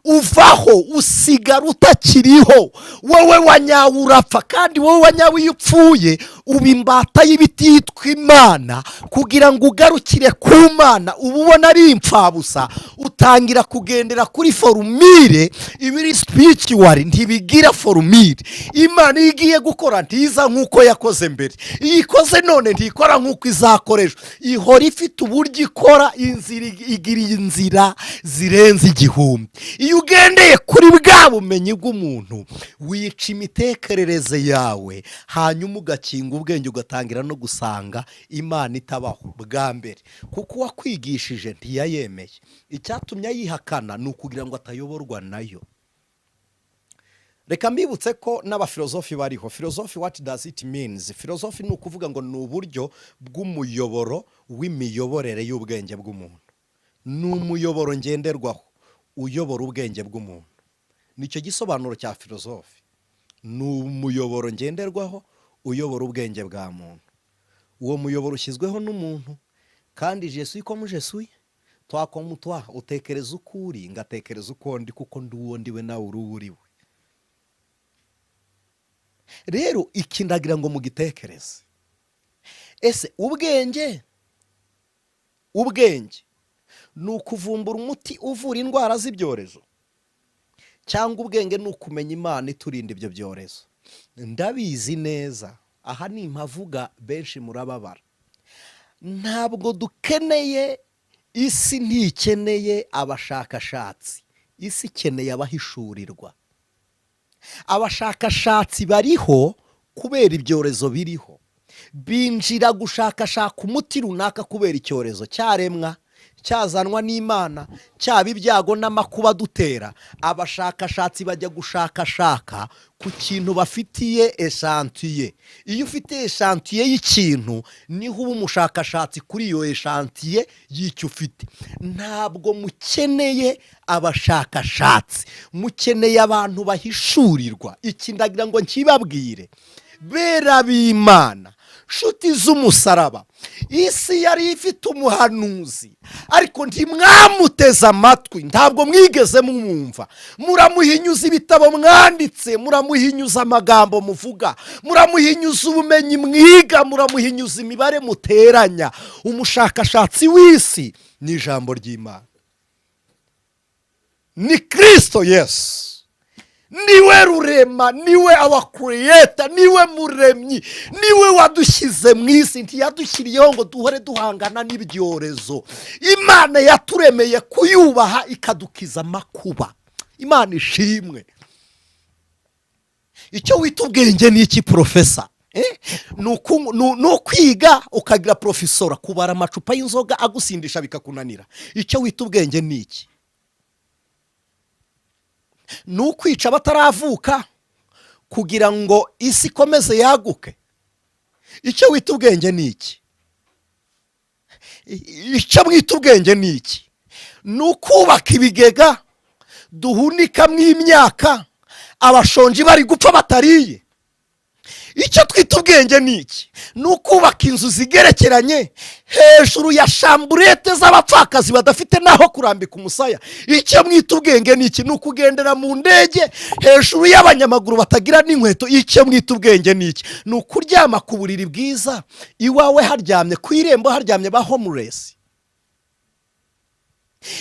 uvaho, usigara utakiriho. Wowe wanyawe urapfa, kandi wowe wanyawe iyo upfuye uba imbata y'ibiti yitwa Imana. Kugira ngo ugarukire ku Mana uba ubona ari impfabusa. Utangira kugendera kuri formule. Ibiri spiritual ntibigira formule. Imana iyo igiye gukora ntiza nk'uko yakoze mbere. Iyo ikoze none ntikora nk'uko izakoresha. Ihora ifite uburyo ikora, inzira igira inzira zirenze 1000. Iyo ugendeye kuri bwa bumenyi bw'umuntu, wica imitekerereze yawe, hanyuma ugakinga ubwenge, ugatangira no gusanga Imana itabaho bwa mbere, kuko uwakwigishije ntiyayemeye. Icyatumye ayihakana ni ukugira ngo atayoborwa nayo. Reka mbibutse ko n'abafilozofi bariho. Filozofi, what does it means? Filozofi ni ukuvuga ngo ni uburyo bw'umuyoboro w'imiyoborere y'ubwenge bw'umuntu. Ni umuyoboro ngenderwaho uyobora ubwenge bw'umuntu. Nicyo gisobanuro cya filozofi, ni umuyoboro ngenderwaho uyobora ubwenge bwa muntu. Uwo muyoboro ushyizweho n'umuntu. Kandi je suis comme je suis, toi comme toi. Utekereza uko uri, ngatekereza uko ndi, kuko ndi uwo ndiwe, nawe uri uwo uri we. Rero iki ndagira ngo mugitekereze. Ese ubwenge ni ukuvumbura umuti uvura indwara z'ibyorezo, cyangwa ubwenge ni ukumenya Imana iturinda ibyo byorezo? Ndabizi neza, aha ni mpavuga benshi murababara. Ntabwo dukeneye, isi ntikeneye abashakashatsi, isi ikeneye abahishurirwa. Abashakashatsi bariho kubera ibyorezo biriho, binjira gushakashaka umuti runaka kubera icyorezo cyaremwa. Cyazanwa n'Imana, cyaba ibyago n'amakuba dutera, abashakashatsi bajya gushakashaka ku kintu bafitiye échantillon. Iyo ufite échantillon y'ikintu, niho uba umushakashatsi kuri iyo échantillon y'icyo ufite. Ntabwo mukeneye abashakashatsi, mukeneye abantu bahishurirwa. Iki ndagira ngo nkibabwire, bera b'Imana, nshuti z'umusaraba. Isi yari ifite umuhanuzi, ariko ntimwamuteze amatwi, ntabwo mwigeze mumwumva. Muramuhinyuza ibitabo mwanditse, muramuhinyuza amagambo muvuga, muramuhinyuza ubumenyi mwiga, muramuhinyuza imibare muteranya. Umushakashatsi w'isi ni ijambo ry'Imana, ni Kirisito Yesu. Niwe rurema, niwe our creator, niwe muremyi, niwe wadushyize mu isi. Ntiyadushyiriyeho ngo duhore duhangana n'ibyorezo. Imana yaturemeye kuyubaha, ikadukiza amakuba. Imana ishimwe. Icyo wita ubwenge ni iki, professor? Ni ukwiga ukagira professeur, kubara amacupa y'inzoga agusindisha bikakunanira. Icyo wita ubwenge ni iki? Ni ukwica bataravuka kugira ngo isi ikomeze yaguke. Icyo wita ubwenge ni iki? Icyo mwita ubwenge ni iki? Ni ukubaka ibigega duhunikamo imyaka, abashonji bari gupfa batariye. Icyo twita ubwenge ni iki? Ni ukubaka inzu zigerekeranye hejuru ya chambrette z'abapfakazi badafite n'aho kurambika umusaya. Icyo mwita ubwenge ni iki? Ni ukugendera mu ndege hejuru y'abanyamaguru batagira n'inkweto. Icyo mwita ubwenge ni iki? Ni ukuryama ku buriri bwiza, iwawe haryamye ku irembo haryamye ba homeless.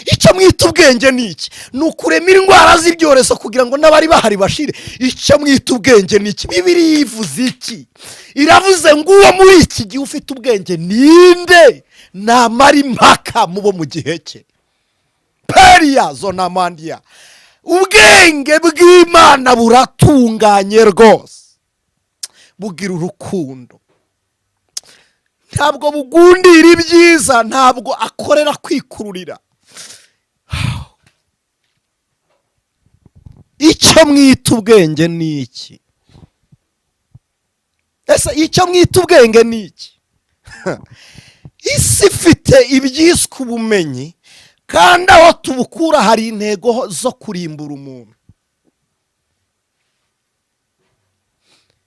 Icyo mwita ubwenge ni iki? Ni ukurema indwara z'ibyorezo kugira ngo n'abari bahari bashire. Icyo mwita ubwenge ni iki? Bibiri yivuze iki? Iravuze ngo uwo muri iki gihe ufite ubwenge ninde? Namara impaka mu bo mu gihe cye. Periya zonamandiya. Ubwenge bw'Imana buratunganye rwose, bugira urukundo, ntabwo bugundira ibyiza, ntabwo akorera kwikururira. Icyo mwita ubwenge ni iki? Ese icyo mwita ubwenge ni iki? Isi ifite ibyiswe ubumenyi, kandi aho tubukura hari intego zo kurimbura umuntu.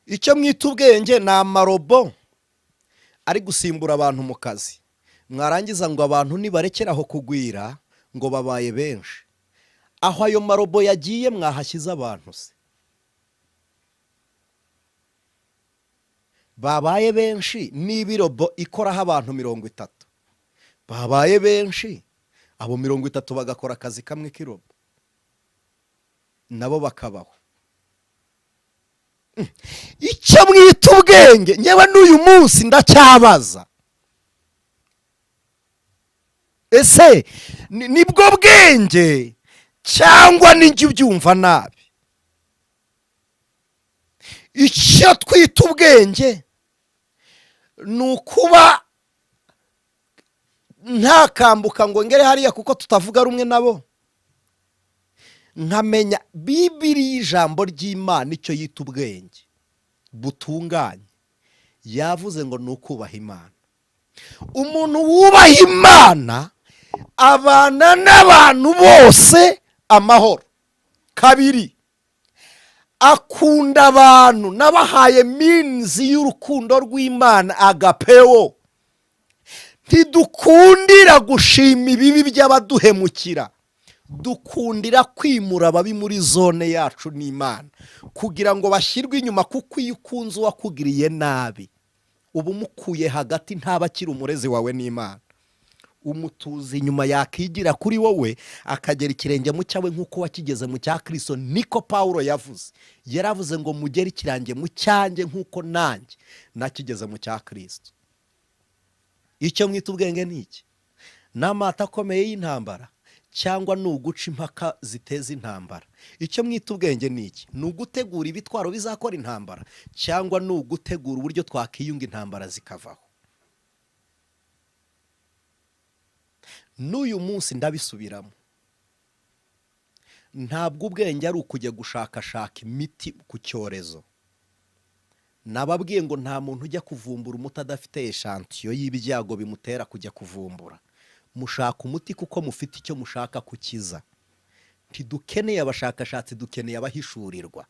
Icyo mwita ubwenge ni amarobo ari gusimbura abantu mu kazi. Mwarangiza ngo abantu nibarekere aho kugwira, ngo babaye benshi. Aho ayo marobo yagiye mwahashyize abantu se? Babaye benshi. Niba irobo ikoraho abantu 30, babaye benshi, abo 30 bagakora akazi kamwe k'irobo, nabo bakabaho. Icyo mwita ubwenge, nyewe n'uyu munsi ndacyabaza: ese nibwo bwenge, cyangwa nijya ubyumva nabi? Icyo twita ubwenge ni ukuba ntakambuka ngo ngere hariya kuko tutavuga rumwe nabo, nkamenya Bibiri y'ijambo ry'Imana. Icyo yita ubwenge butunganye, yavuze ngo ni ukubaha Imana. Umuntu wubaha Imana abana n'abantu bose amahoro. Kabiri, akunda abantu. N'abahaye minzi y'urukundo rw'Imana, agapeo. Ntidukundira gushima ibibi by'abaduhemukira, dukundira kwimura ababi muri zone yacu n'Imana kugira ngo bashyirwe inyuma, kuko iyo ukunze uwakugiriye nabi, uba umukuye hagati, ntaba akiri umurezi wawe n'Imana. Umutuza inyuma, yakigira kuri wowe akagera ikirenge mu cyawe nk'uko wakigeze mu cya Kirisito. Niko Pawulo yavuze, yaravuze ngo mugere ikirange mu cyanjye nk'uko nanjye nakigeze mu cya Kirisito. Icyo mwita ubwenge ni iki? Ni amata akomeye y'intambara, cyangwa ni uguca impaka ziteza intambara? Icyo mwita ubwenge ni iki? Ni ugutegura ibitwaro bizakora intambara, cyangwa ni ugutegura uburyo twakiyunga intambara zikavaho? N'uyu munsi ndabisubiramo, ntabwo ubwenge ari ukujya gushakashaka imiti ku cyorezo. Nababwiye ngo nta muntu ujya kuvumbura umuti adafite échantillon y'ibyago bimutera kujya kuvumbura. Mushaka umuti kuko mufite icyo mushaka kukiza. Ntidukeneye abashakashatsi, dukeneye abahishurirwa.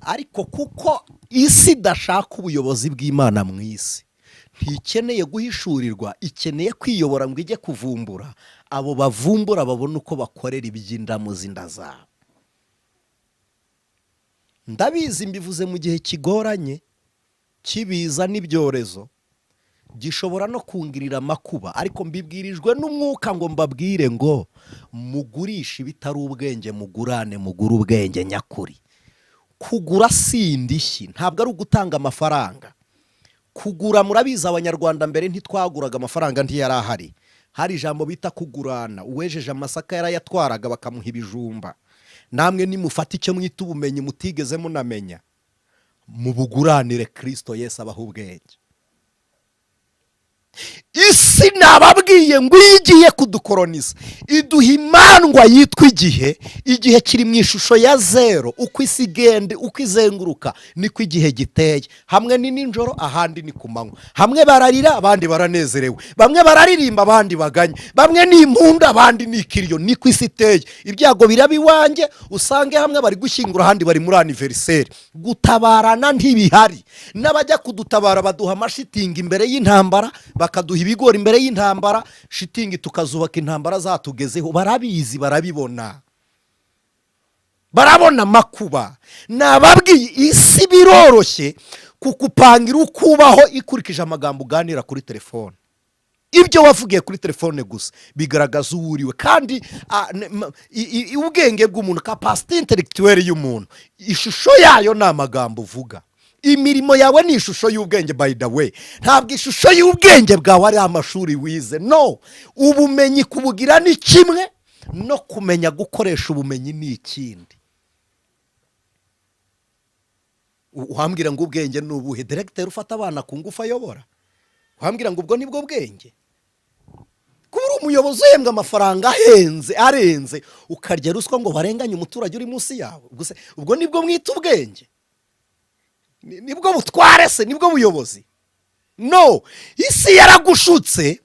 Ariko kuko isi idashaka ubuyobozi bw'Imana mu isi, ntikeneye guhishurirwa, ikeneye kwiyobora ngo ijye kuvumbura. Abo bavumbura babone uko bakorera iby'indamu z'inda zabo. Ndabizi, mbivuze mu gihe kigoranye cy'ibiza n'ibyorezo, gishobora no kungirira amakuba, ariko mbibwirijwe n'umwuka ngo mbabwire ngo mugurishe ibitari ubwenge, mugurane, mugure ubwenge nyakuri. Kugura si indishyi, ntabwo ari ugutanga amafaranga. Kugura, murabizi, Abanyarwanda mbere ntitwaguraga, amafaranga ntiyari ahari. Hari ijambo bita kugurana. Uwejeje amasaka yarayatwaraga, bakamuha ibijumba. Namwe nimufate icyo mwita ubumenyi mutigeze munamenya, mubuguranire Kirisito Yesu abaha ubwenge. Isi, nababwiye ngo iyo igiye kudukoroniza iduha imandwa yitwa igihe. Igihe kiri mu ishusho ya zero. Uko isi igenda, uko izenguruka, niko igihe giteye. Hamwe ni nijoro, ahandi ni ku manywa. Hamwe bararira, abandi baranezerewe. Bamwe bararirimba, abandi baganya. Bamwe ni impundu, abandi ni ikiriyo. Niko isi iteye. Ibyago biraba iwanjye, usange hamwe bari gushyingura, ahandi bari muri anniversaire. Gutabarana ntibihari. N'abajya kudutabara baduha amashitingi imbere y'intambara, bakaduha ibigori imbere y'intambara, shitingi tukazubaka intambara zatugezeho. Barabizi, barabibona, barabona amakuba. Nababwiye, isi biroroshye kukupangira uko ubaho ikurikije amagambo uganira kuri telefone. Ibyo wavugiye kuri telefone gusa bigaragaza uwo uriwe. Kandi ubwenge bw'umuntu, capacité intellectuelle y'umuntu, ishusho yayo ni amagambo uvuga. Imirimo yawe ni ishusho y'ubwenge. By the way, ntabwo ishusho y'ubwenge bwawe ari amashuri wize. No ubumenyi kubugira ni kimwe, no kumenya gukoresha ubumenyi ni ikindi. Wambwira ngo ubwenge ni ubuhe? Directeur ufata abana ku ngufu ayobora, wambwira ngo ubwo nibwo bwenge? Kuba uri umuyobozi uhembwa amafaranga ahenze arenze, ukarya ruswa ngo barenganye umuturage uri munsi yawe, ubwo se ubwo nibwo mwita ubwenge? Nibwo butware se? Nibwo buyobozi? No isi yaragushutse,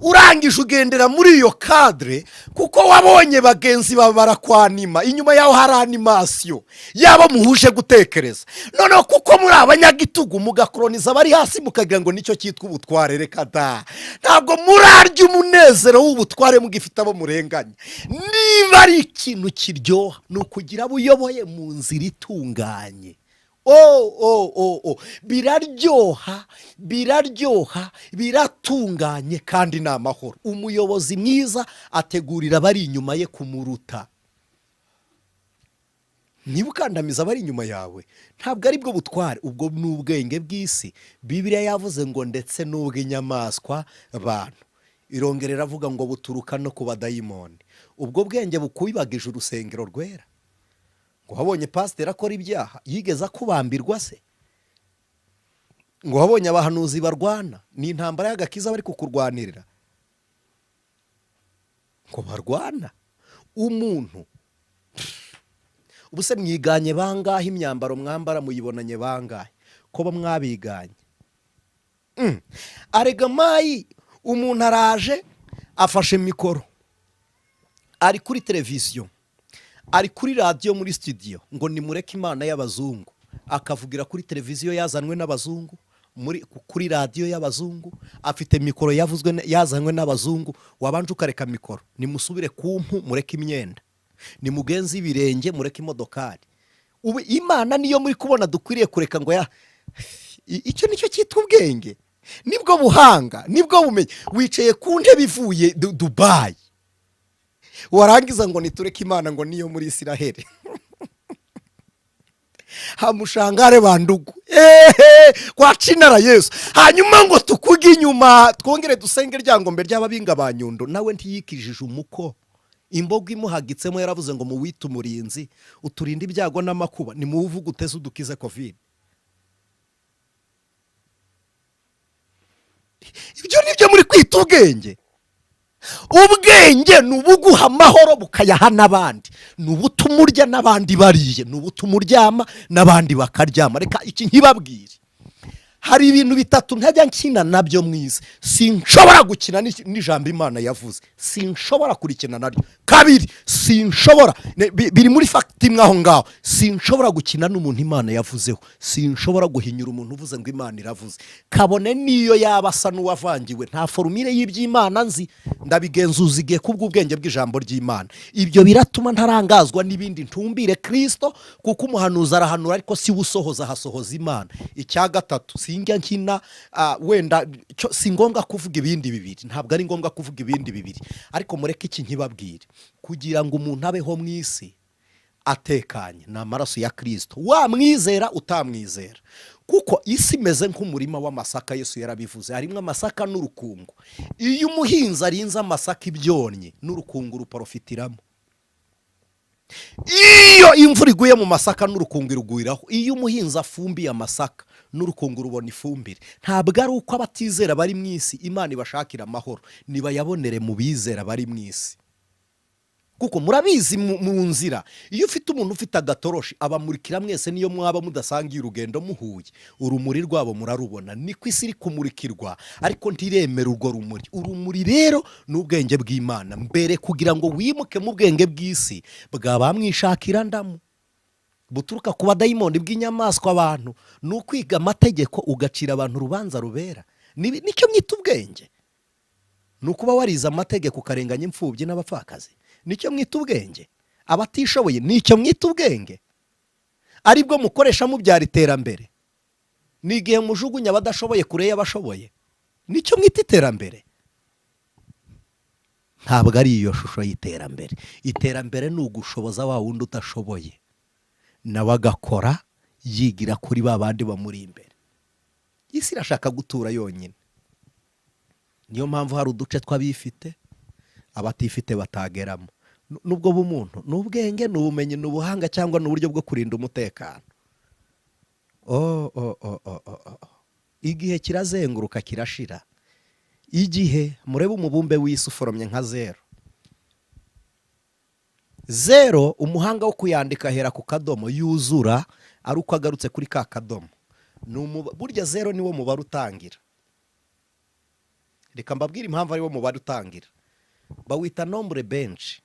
urangije ugendera muri iyo cadre kuko wabonye bagenzi bawe barakwanima. Inyuma yaho hari animation yaba muhuje gutekereza. Noneho kuko muri abanyagitugu, mugakoroniza abari hasi, mukagira ngo nicyo cyitwa ubutware. Reka da, ntabwo murarya umunezero w'ubutware mugifite abo murenganya. Niba ari ikintu kiryoha, ni ukugira abo uyoboye mu nzira itunganye. O biraryoha, biraryoha, biratunganye kandi ni amahoro. Umuyobozi mwiza ategurira abari inyuma ye kumuruta. Niba ukandamiza abari inyuma yawe, ntabwo ari bwo butware, ubwo ni ubwenge bw'isi. Bibiliya yavuze ngo ndetse n'ubw'inyamaswa bantu. Irongera iravuga ngo buturuka no ku badayimoni. Ubwo bwenge bukubibagije urusengero rwera, ngo wabonye pasiteri akora ibyaha, yigeze akubambirwa se? Ngo wabonye abahanuzi barwana, ni intambara y'agakiza bari kukurwanirira, ngo barwana umuntu. Ubu se mwiganye bangahe? Imyambaro mwambara muyibonanye bangahe? Ko mwabiganye? Arega mayi, umuntu araje afashe mikoro, ari kuri televiziyo, ari kuri radiyo, muri studio, ngo nimureke Imana y'abazungu. Akavugira kuri televiziyo yazanwe n'abazungu, muri kuri radiyo y'abazungu, afite mikoro yavuzwe yazanywe n'abazungu. Wabanje ukareka mikoro. Nimusubire ku mpu, mureke imyenda, nimugenze ibirenge, mureke imodokari. Ubu Imana niyo muri kubona dukwiriye kureka ngo ya icyo nicyo cyitwa ubwenge? Nibwo buhanga? Nibwo bumenyi? Wicaye ku ntebe ivuye Dubayi, warangiza ngo nitureke Imana ngo niyo muri Isiraheli. Hamushangare bandugu, ehe, kwa cinara Yesu. Hanyuma ngo tukuge inyuma, twongere dusenge Ryangombe ry'ababinga ba Nyundo. Nawe ntiyikijije umuko, imbogo imuhagitsemo yaravuze ngo muwite umurinzi uturinde ibyago n'amakuba. Nimuwuvuge uteze udukize COVID. Ibyo ni byo muri kwita ubwenge? Ubwenge ni ubuguha amahoro bukayaha n'abandi, ni ubutuma urya n'abandi bariye, ni ubutuma uryama n'abandi bakaryama. Reka iki nkibabwire: hari ibintu bitatu ntajya nkina nabyo mu isi. Sinshobora gukina n'ijambo Imana yavuze, sinshobora kurikina naryo. Kabiri, sinshobora biri muri fact imwe aho ngaho, sinshobora gukina n'umuntu Imana yavuzeho. Sinshobora guhinyura umuntu uvuze ngo Imana iravuze, kabone n'iyo yaba asa n'uwavangiwe. Nta formule y'iby'Imana nzi, ndabigenzuza igihe kubw'ubwenge bw'ijambo ry'Imana. Ibyo biratuma ntarangazwa n'ibindi, ntumbire Kirisito, kuko umuhanuzi arahanura ariko si we usohoza, hasohoza Imana. Icya gatatu, sinjya nkina wenda si ngombwa kuvuga ibindi bibiri, ntabwo ari ngombwa kuvuga ibindi bibiri, ariko mureke iki nkibabwire: kugira ngo umuntu abeho mu isi atekanye ni amaraso ya Kirisito, wamwizera utamwizera, kuko isi imeze nk'umurima w'amasaka. Yesu yarabivuze, harimo amasaka n'urukungu. Iyo umuhinzi arinze amasaka ibyonnyi, n'urukungu ruporofitiramo. Iyo imvura iguye mu masaka, n'urukungu irugwiraho. Iyo umuhinzi afumbiye amasaka, n'urukungu rubona ifumbire. Ntabwo ari uko abatizera bari mu isi Imana ibashakira amahoro, nibayabonere mu bizera bari mu isi, kuko murabizi mu nzira iyo ufite umuntu ufite agatoroshi abamurikira mwese, niyo mwaba mudasangiye urugendo, muhuye urumuri rwabo murarubona. Niko isi iri kumurikirwa, ariko ntiremera urwo rumuri. Urumuri rero ni ubwenge bw'Imana. Mbere kugira ngo wimuke mu bwenge bw'isi bwa bamwishakira ndamu buturuka ku badayimoni, bw'inyamaswa abantu, ni ukwiga amategeko ugacira abantu urubanza rubera. Nicyo mwita ubwenge? Ni ukuba warize amategeko ukarenganya imfubyi n'abapfakazi, nicyo mwita ubwenge? Abatishoboye, nicyo mwita ubwenge? Aribwo mukoresha mubyara iterambere? Ni igihe mujugunya abadashoboye kure y'abashoboye, nicyo mwita iterambere? Ntabwo ari iyo shusho y'iterambere. Iterambere ni ugushoboza wa wundi udashoboye, nawe agakora yigira kuri ba bandi bamuri imbere. Isi irashaka gutura yonyine, niyo mpamvu hari uduce tw'abifite abatifite batageramo. Nubwo bumuntu ni ubwenge, ni ubumenyi, ni ubuhanga, cyangwa ni uburyo bwo kurinda umutekano? Oh, oh, oh, oh, oh, oh. Igihe kirazenguruka, kirashira. Igihe murebe umubumbe w'isi uforomye nka zero zero. Umuhanga wo kuyandika ahera ku kadomo, yuzura ari uko agarutse kuri ka kadomo. Burya zero niwo mubare utangira. Reka mbabwire impamvu ariwo mubare utangira. Bawita nombre benshi,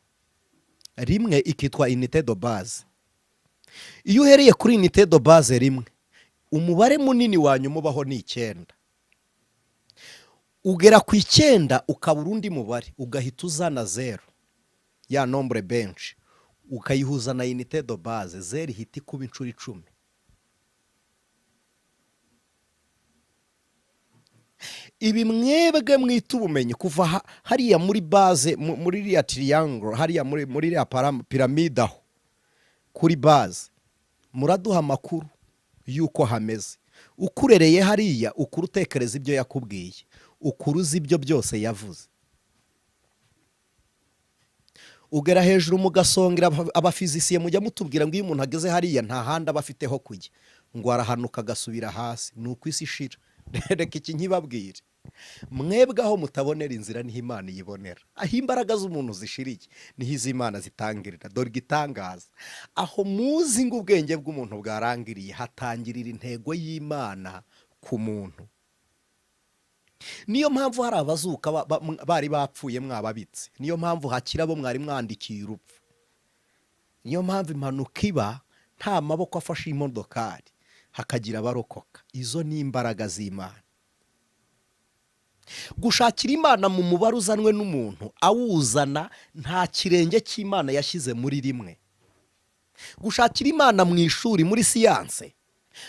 rimwe ikitwa unité de base. Iyo uhereye kuri unité de base rimwe, umubare munini wa nyuma ubaho ni 9. Ugera ku 9 ukabura undi mubare, ugahita uzana zero, ya nombre benshi, ukayihuza na unité de base zero, ihita ikuba inshuro 10. Ibi mwebwe mwita ubumenyi, kuva hariya muri base, muri iriya triangle hariya, muri iriya pyramide aho kuri base, muraduha amakuru y'uko hameze. Ukurereye hariya, ukura utekereza ibyo yakubwiye, ukura uzi ibyo byose yavuze. Ugera hejuru mugasongera abafizisiye, mujya mutubwira ngo iyo umuntu ageze hariya nta handi aba afite ho kujya, ngo arahanuka agasubira hasi. Ni uko isi ishira. Reka iki nkibabwire: mwebwe aho mutabonera inzira niho Imana iyibonera, aho imbaraga z'umuntu zishiriye niho iz'Imana zitangirira. Dore igitangaza: aho muzi ngo ubwenge bw'umuntu bwarangiriye, hatangirira intego y'Imana ku muntu. Niyo mpamvu hari abazuka bari bapfuye mwababitse, niyo mpamvu hakira abo mwari mwandikiye urupfu, niyo mpamvu impanuka iba nta maboko afashe imodokari, hakagira abarokoka. Izo ni imbaraga z'Imana. Gushakira Imana mu mubare uzanwe n'umuntu awuzana, nta kirenge cy'Imana yashyize muri rimwe. Gushakira Imana mu ishuri, muri siyanse,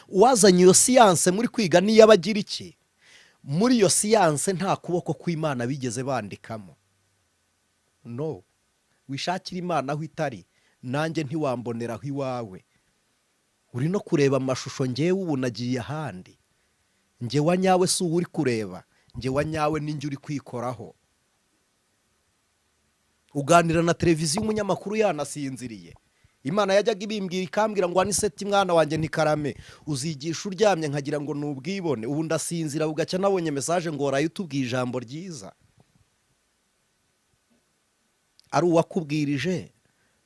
uwazanye iyo siyanse muri kwiga niyo aba agira iki? Muri iyo siyanse nta kuboko kw'Imana bigeze bandikamo. No wishakira Imana aho itari, nanjye ntiwambonera aho iwawe. Uri no kureba amashusho, ngewe ubu nagiye ahandi. Nge wa nyawe si uwo uri kureba, nge wa nyawe ninjye uri kwikoraho. Uganira na televiziyo umunyamakuru yanasinziriye. Imana yajyaga ibimbwira, ikambwira ngo: "Aniseti mwana wanjye," ntikarame, "uzigisha uryamye." Nkagira ngo ni ubwibone. Ubu ndasinzira bugacya nabonye message ngo: "Waraye utubwiye ijambo ryiza." Ari uwakubwirije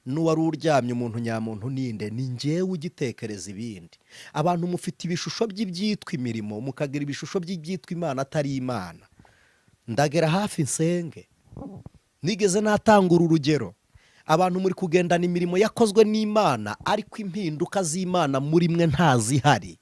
n'uwari uryamye, umuntu nyamuntu ninde? Ni ngewe ugitekereza ibindi. Abantu mufite ibishusho by'ibyitwa imirimo, mukagira ibishusho by'ibyitwa Imana atari Imana. Ndagera hafi nsenge. Nigeze natanga uru rugero: abantu muri kugendana imirimo yakozwe n'Imana, ariko impinduka z'Imana muri mwe ntazihari.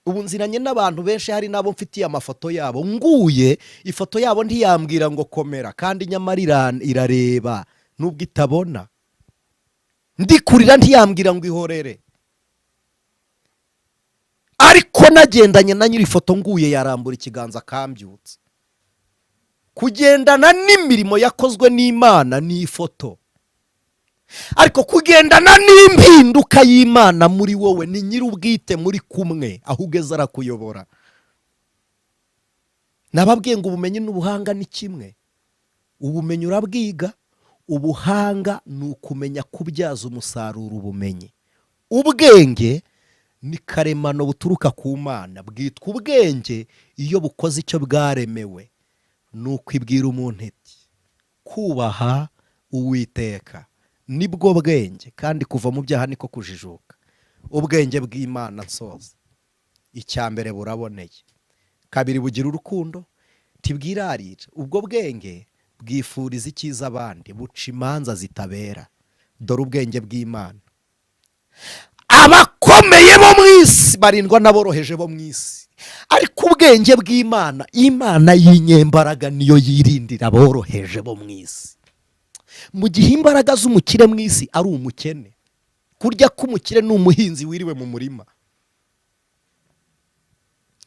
Ubu nziranye n'abantu benshi, hari n'abo mfitiye amafoto yabo. Nguye ifoto yabo ntiyambwira ngo komera, kandi nyamara irareba nubwo itabona. Ndikurira ntiyambwira ngo ihorere, ariko nagendanye na nyiri ifoto, nguye yarambura ikiganza akambyutsa. Kugendana n'imirimo yakozwe n'Imana ni ifoto, ariko kugendana n'impinduka y'Imana muri wowe ni nyir'ubwite muri kumwe, aho ugeze arakuyobora. Nababwiye ngo ubumenyi n'ubuhanga ni kimwe. Ubumenyi urabwiga, ubuhanga ni ukumenya kubyaza umusaruro ubumenyi. Ubwenge ni karemano buturuka ku Mana, bwitwa ubwenge iyo bukoze icyo bwaremewe. Ni ukwibwira umuntu iti: "Kubaha Uwiteka nibwo bwenge, kandi kuva mu byaha niko kujijuka." Ubwenge bw'Imana, nsoza, icya mbere buraboneye, kabiri bugira urukundo, ntibwirarira. Ubwo bwenge bwifuriza icyiza abandi, buca imanza zitabera. Dore ubwenge bw'Imana: abakomeye bo mu isi barindwa n'aboroheje bo mu isi, ariko ubwenge bw'Imana, Imana y'inyembaraga niyo yirindira aboroheje bo mu isi. Mu gihe imbaraga z'umukire mu isi ari umukene, kurya k'umukire ni umuhinzi wiriwe mu murima.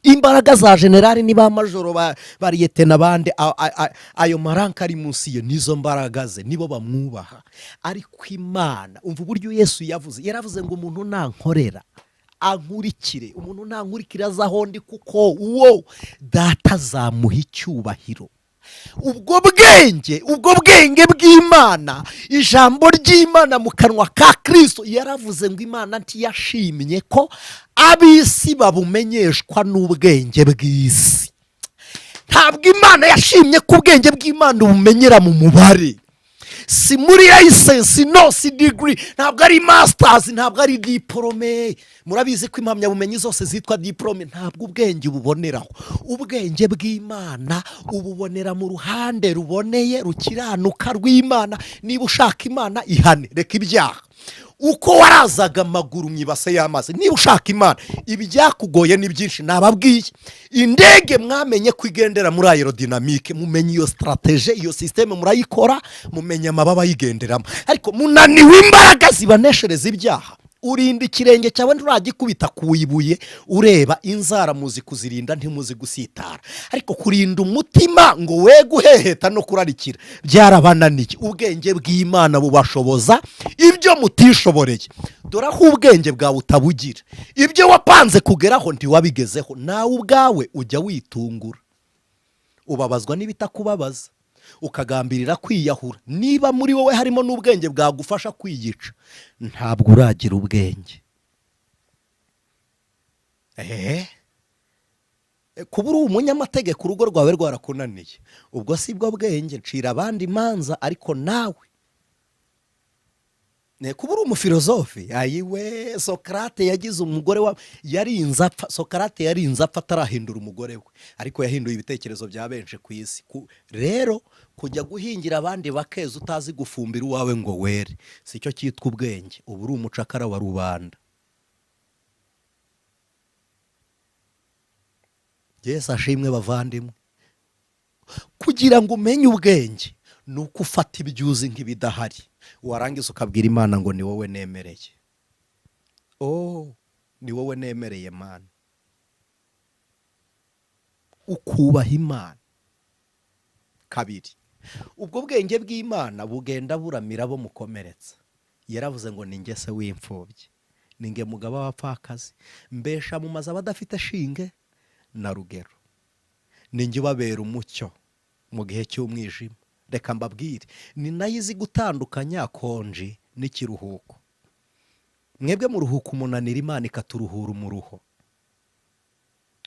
Imbaraga za generali ni ba majoro, ba liyetena, abandi ayo maranka ari munsi ye, nizo mbaraga ze, nibo bamwubaha. Ariko Imana, umva uburyo Yesu yavuze, yaravuze ngo: "Umuntu nankorera ankurikire, umuntu nankurikira aza aho ndi, kuko uwo Data azamuha icyubahiro." Ubwo bwenge, ubwo bwenge bw'Imana, ijambo ry'Imana mu kanwa ka Kirisito yaravuze ngo Imana ntiyashimye ko ab'isi babumenyeshwa n'ubwenge bw'isi. Ntabwo Imana yashimye ko ubwenge bw'Imana bumenyera mu mubare, si muri licence, no si degree, ntabwo ari masters, ntabwo ari diporome. Murabizi ko impamyabumenyi zose zitwa diporome. Ntabwo ubwenge ububoneraho. Ubwenge bw'Imana ububonera mu ruhande ruboneye, rukiranuka rw'Imana. Niba ushaka Imana, ihane, reka ibyaha. Uko warazaga amaguru mu ibase y'amazi, niba ushaka Imana, ibyakugoye ni byinshi. Nababwiye indege, mwamenye ko igendera muri aérodynamique, mumenye iyo stratégie, iyo système murayikora, mumenye amababa ayigenderamo, ariko munaniwe imbaraga zibaneshereza ibyaha. Urinda ikirenge cyawe, nturagikubita ku ibuye. Ureba inzara, muzi kuzirinda, ntimuzi gusitara, ariko kurinda umutima ngo we guheheta no kurarikira byarabananiye. Ubwenge bw'Imana bubashoboza ibyo mutishoboreye. Dore aho ubwenge bwawe utabugira, ibyo wapanze kugeraho ntiwabigezeho, nawe ubwawe ujya witungura, ubabazwa n'ibitakubabaza, ukagambirira kwiyahura. Niba muri wowe harimo n'ubwenge bwagufasha kwiyica, ntabwo uragira ubwenge. Eee, kuba uri umunyamategeko urugo rwawe rwarakunaniye, ubwo si bwo bwenge. Ncira abandi imanza, ariko nawe ne kuba uri umufilozofe, ayiwe, Sokarate yagize umugore wa yarinze apfa. Sokarate yarinze apfa atarahindura umugore we, ariko yahinduye ibitekerezo bya benshi ku isi. Rero kujya guhingira abandi bakeza utazi gufumbira uwawe ngo were, si cyo cyitwa ubwenge. Uba uri umucakara wa rubanda. Yesu ashimwe, bavandimwe. Kugira ngo umenye ubwenge ni uko ufata ibyo uzi nk'ibidahari, warangiza ukabwira Imana ngo: "Ni wowe nemereye, oh, ni wowe nemereye, Mana." Ukubaha Imana. Kabiri, ubwo bwenge bw'Imana bugenda buramira abo mukomeretsa. Yaravuze ngo: "Ni nge se w'imfubyi, ni nge mugaba w'abapfakazi, mbesha mu mazu abadafite shinge na rugero, ni njye ubabera umucyo mu gihe cy'umwijima." Reka mbabwire, ni nayo izi gutandukanya konji n'ikiruhuko. Mwebwe muruhuka umunaniro, Imana ikaturuhura umuruho.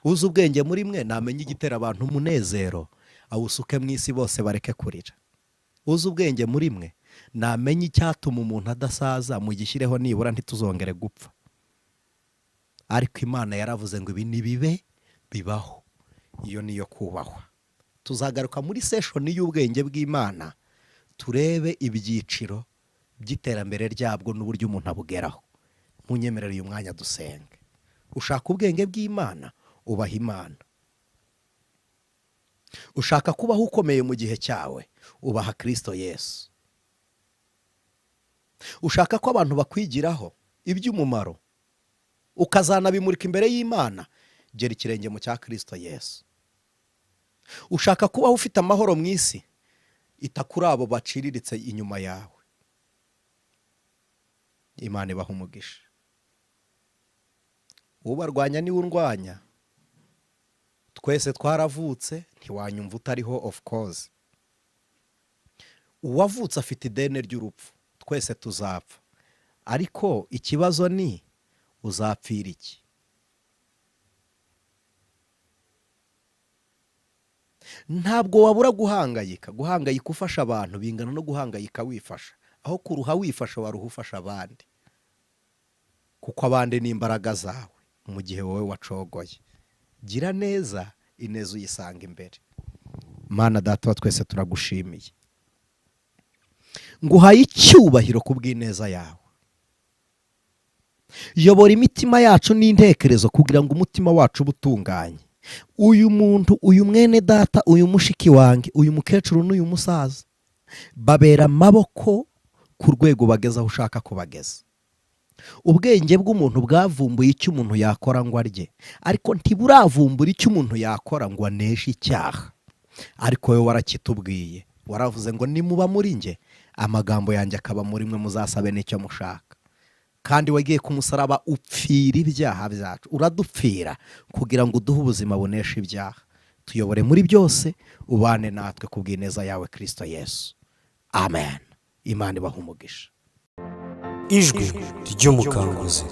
Uzi ubwenge muri mwe namenye igitera abantu umunezero, awusuke mu isi, bose bareke kurira. Uzi ubwenge muri mwe namenye icyatuma umuntu adasaza, mugishyireho nibura ntituzongere gupfa. Ariko Imana yaravuze ngo ibi nibibe, bibaho. Iyo niyo kubahwa. Tuzagaruka muri session y'ubwenge bw'Imana, turebe ibyiciro by'iterambere ryabwo n'uburyo umuntu abugeraho. Munyemerere uyu mwanya dusenge. Ushaka ubwenge bw'Imana, ubaha Imana. Ushaka kubaho ukomeye mu gihe cyawe, ubaha Kirisito Yesu. Ushaka ko abantu bakwigiraho iby'umumaro, ukazanabimurika imbere y'Imana, gera ikirenge mu cya Kirisito Yesu. Ushaka kubaho ufite amahoro mu isi, ita kuri abo baciriritse inyuma yawe. Imana ibaha umugisha. Ubarwanya niwe undwanya. Twese twaravutse, ntiwanyumva utariho, of course. Uwavutse afite ideni ry'urupfu, twese tuzapfa. Ariko ikibazo ni uzapfira iki? Ntabwo wabura guhangayika. Guhangayika ufasha abantu bingana no guhangayika wifasha. Aho kuruha wifasha, waruha ufasha abandi, kuko abandi ni imbaraga zawe mu gihe wowe wacogoye. Gira neza, ineza uyisanga imbere. Mana Data wa twese, turagushimiye, nguhaye icyubahiro ku bw'ineza yawe. Yobora imitima yacu n'intekerezo kugira ngo umutima wacu ube utunganye. Uyu muntu, uyu mwene data, uyu mushiki wanjye, uyu mukecuru n'uyu musaza, babera amaboko ku rwego bageze aho ushaka kubageza. Ubwenge bw'umuntu bwavumbuye icyo umuntu yakora ngo arye, ariko ntiburavumbura icyo umuntu yakora ngo aneshe icyaha. Ariko wowe warakitubwiye, waravuze ngo nimuba muri nge, amagambo yanjye akaba muri mwe, muzasabe n'icyo mushaka. Kandi wagiye ku musaraba upfira ibyaha byacu, uradupfira kugira ngo uduhe ubuzima bunesha ibyaha. Tuyobore muri byose, ubane natwe ku bw'ineza yawe, Kirisito Yesu. Amen. Imana ibaha umugisha. Ijwi ry'Umukanguzi.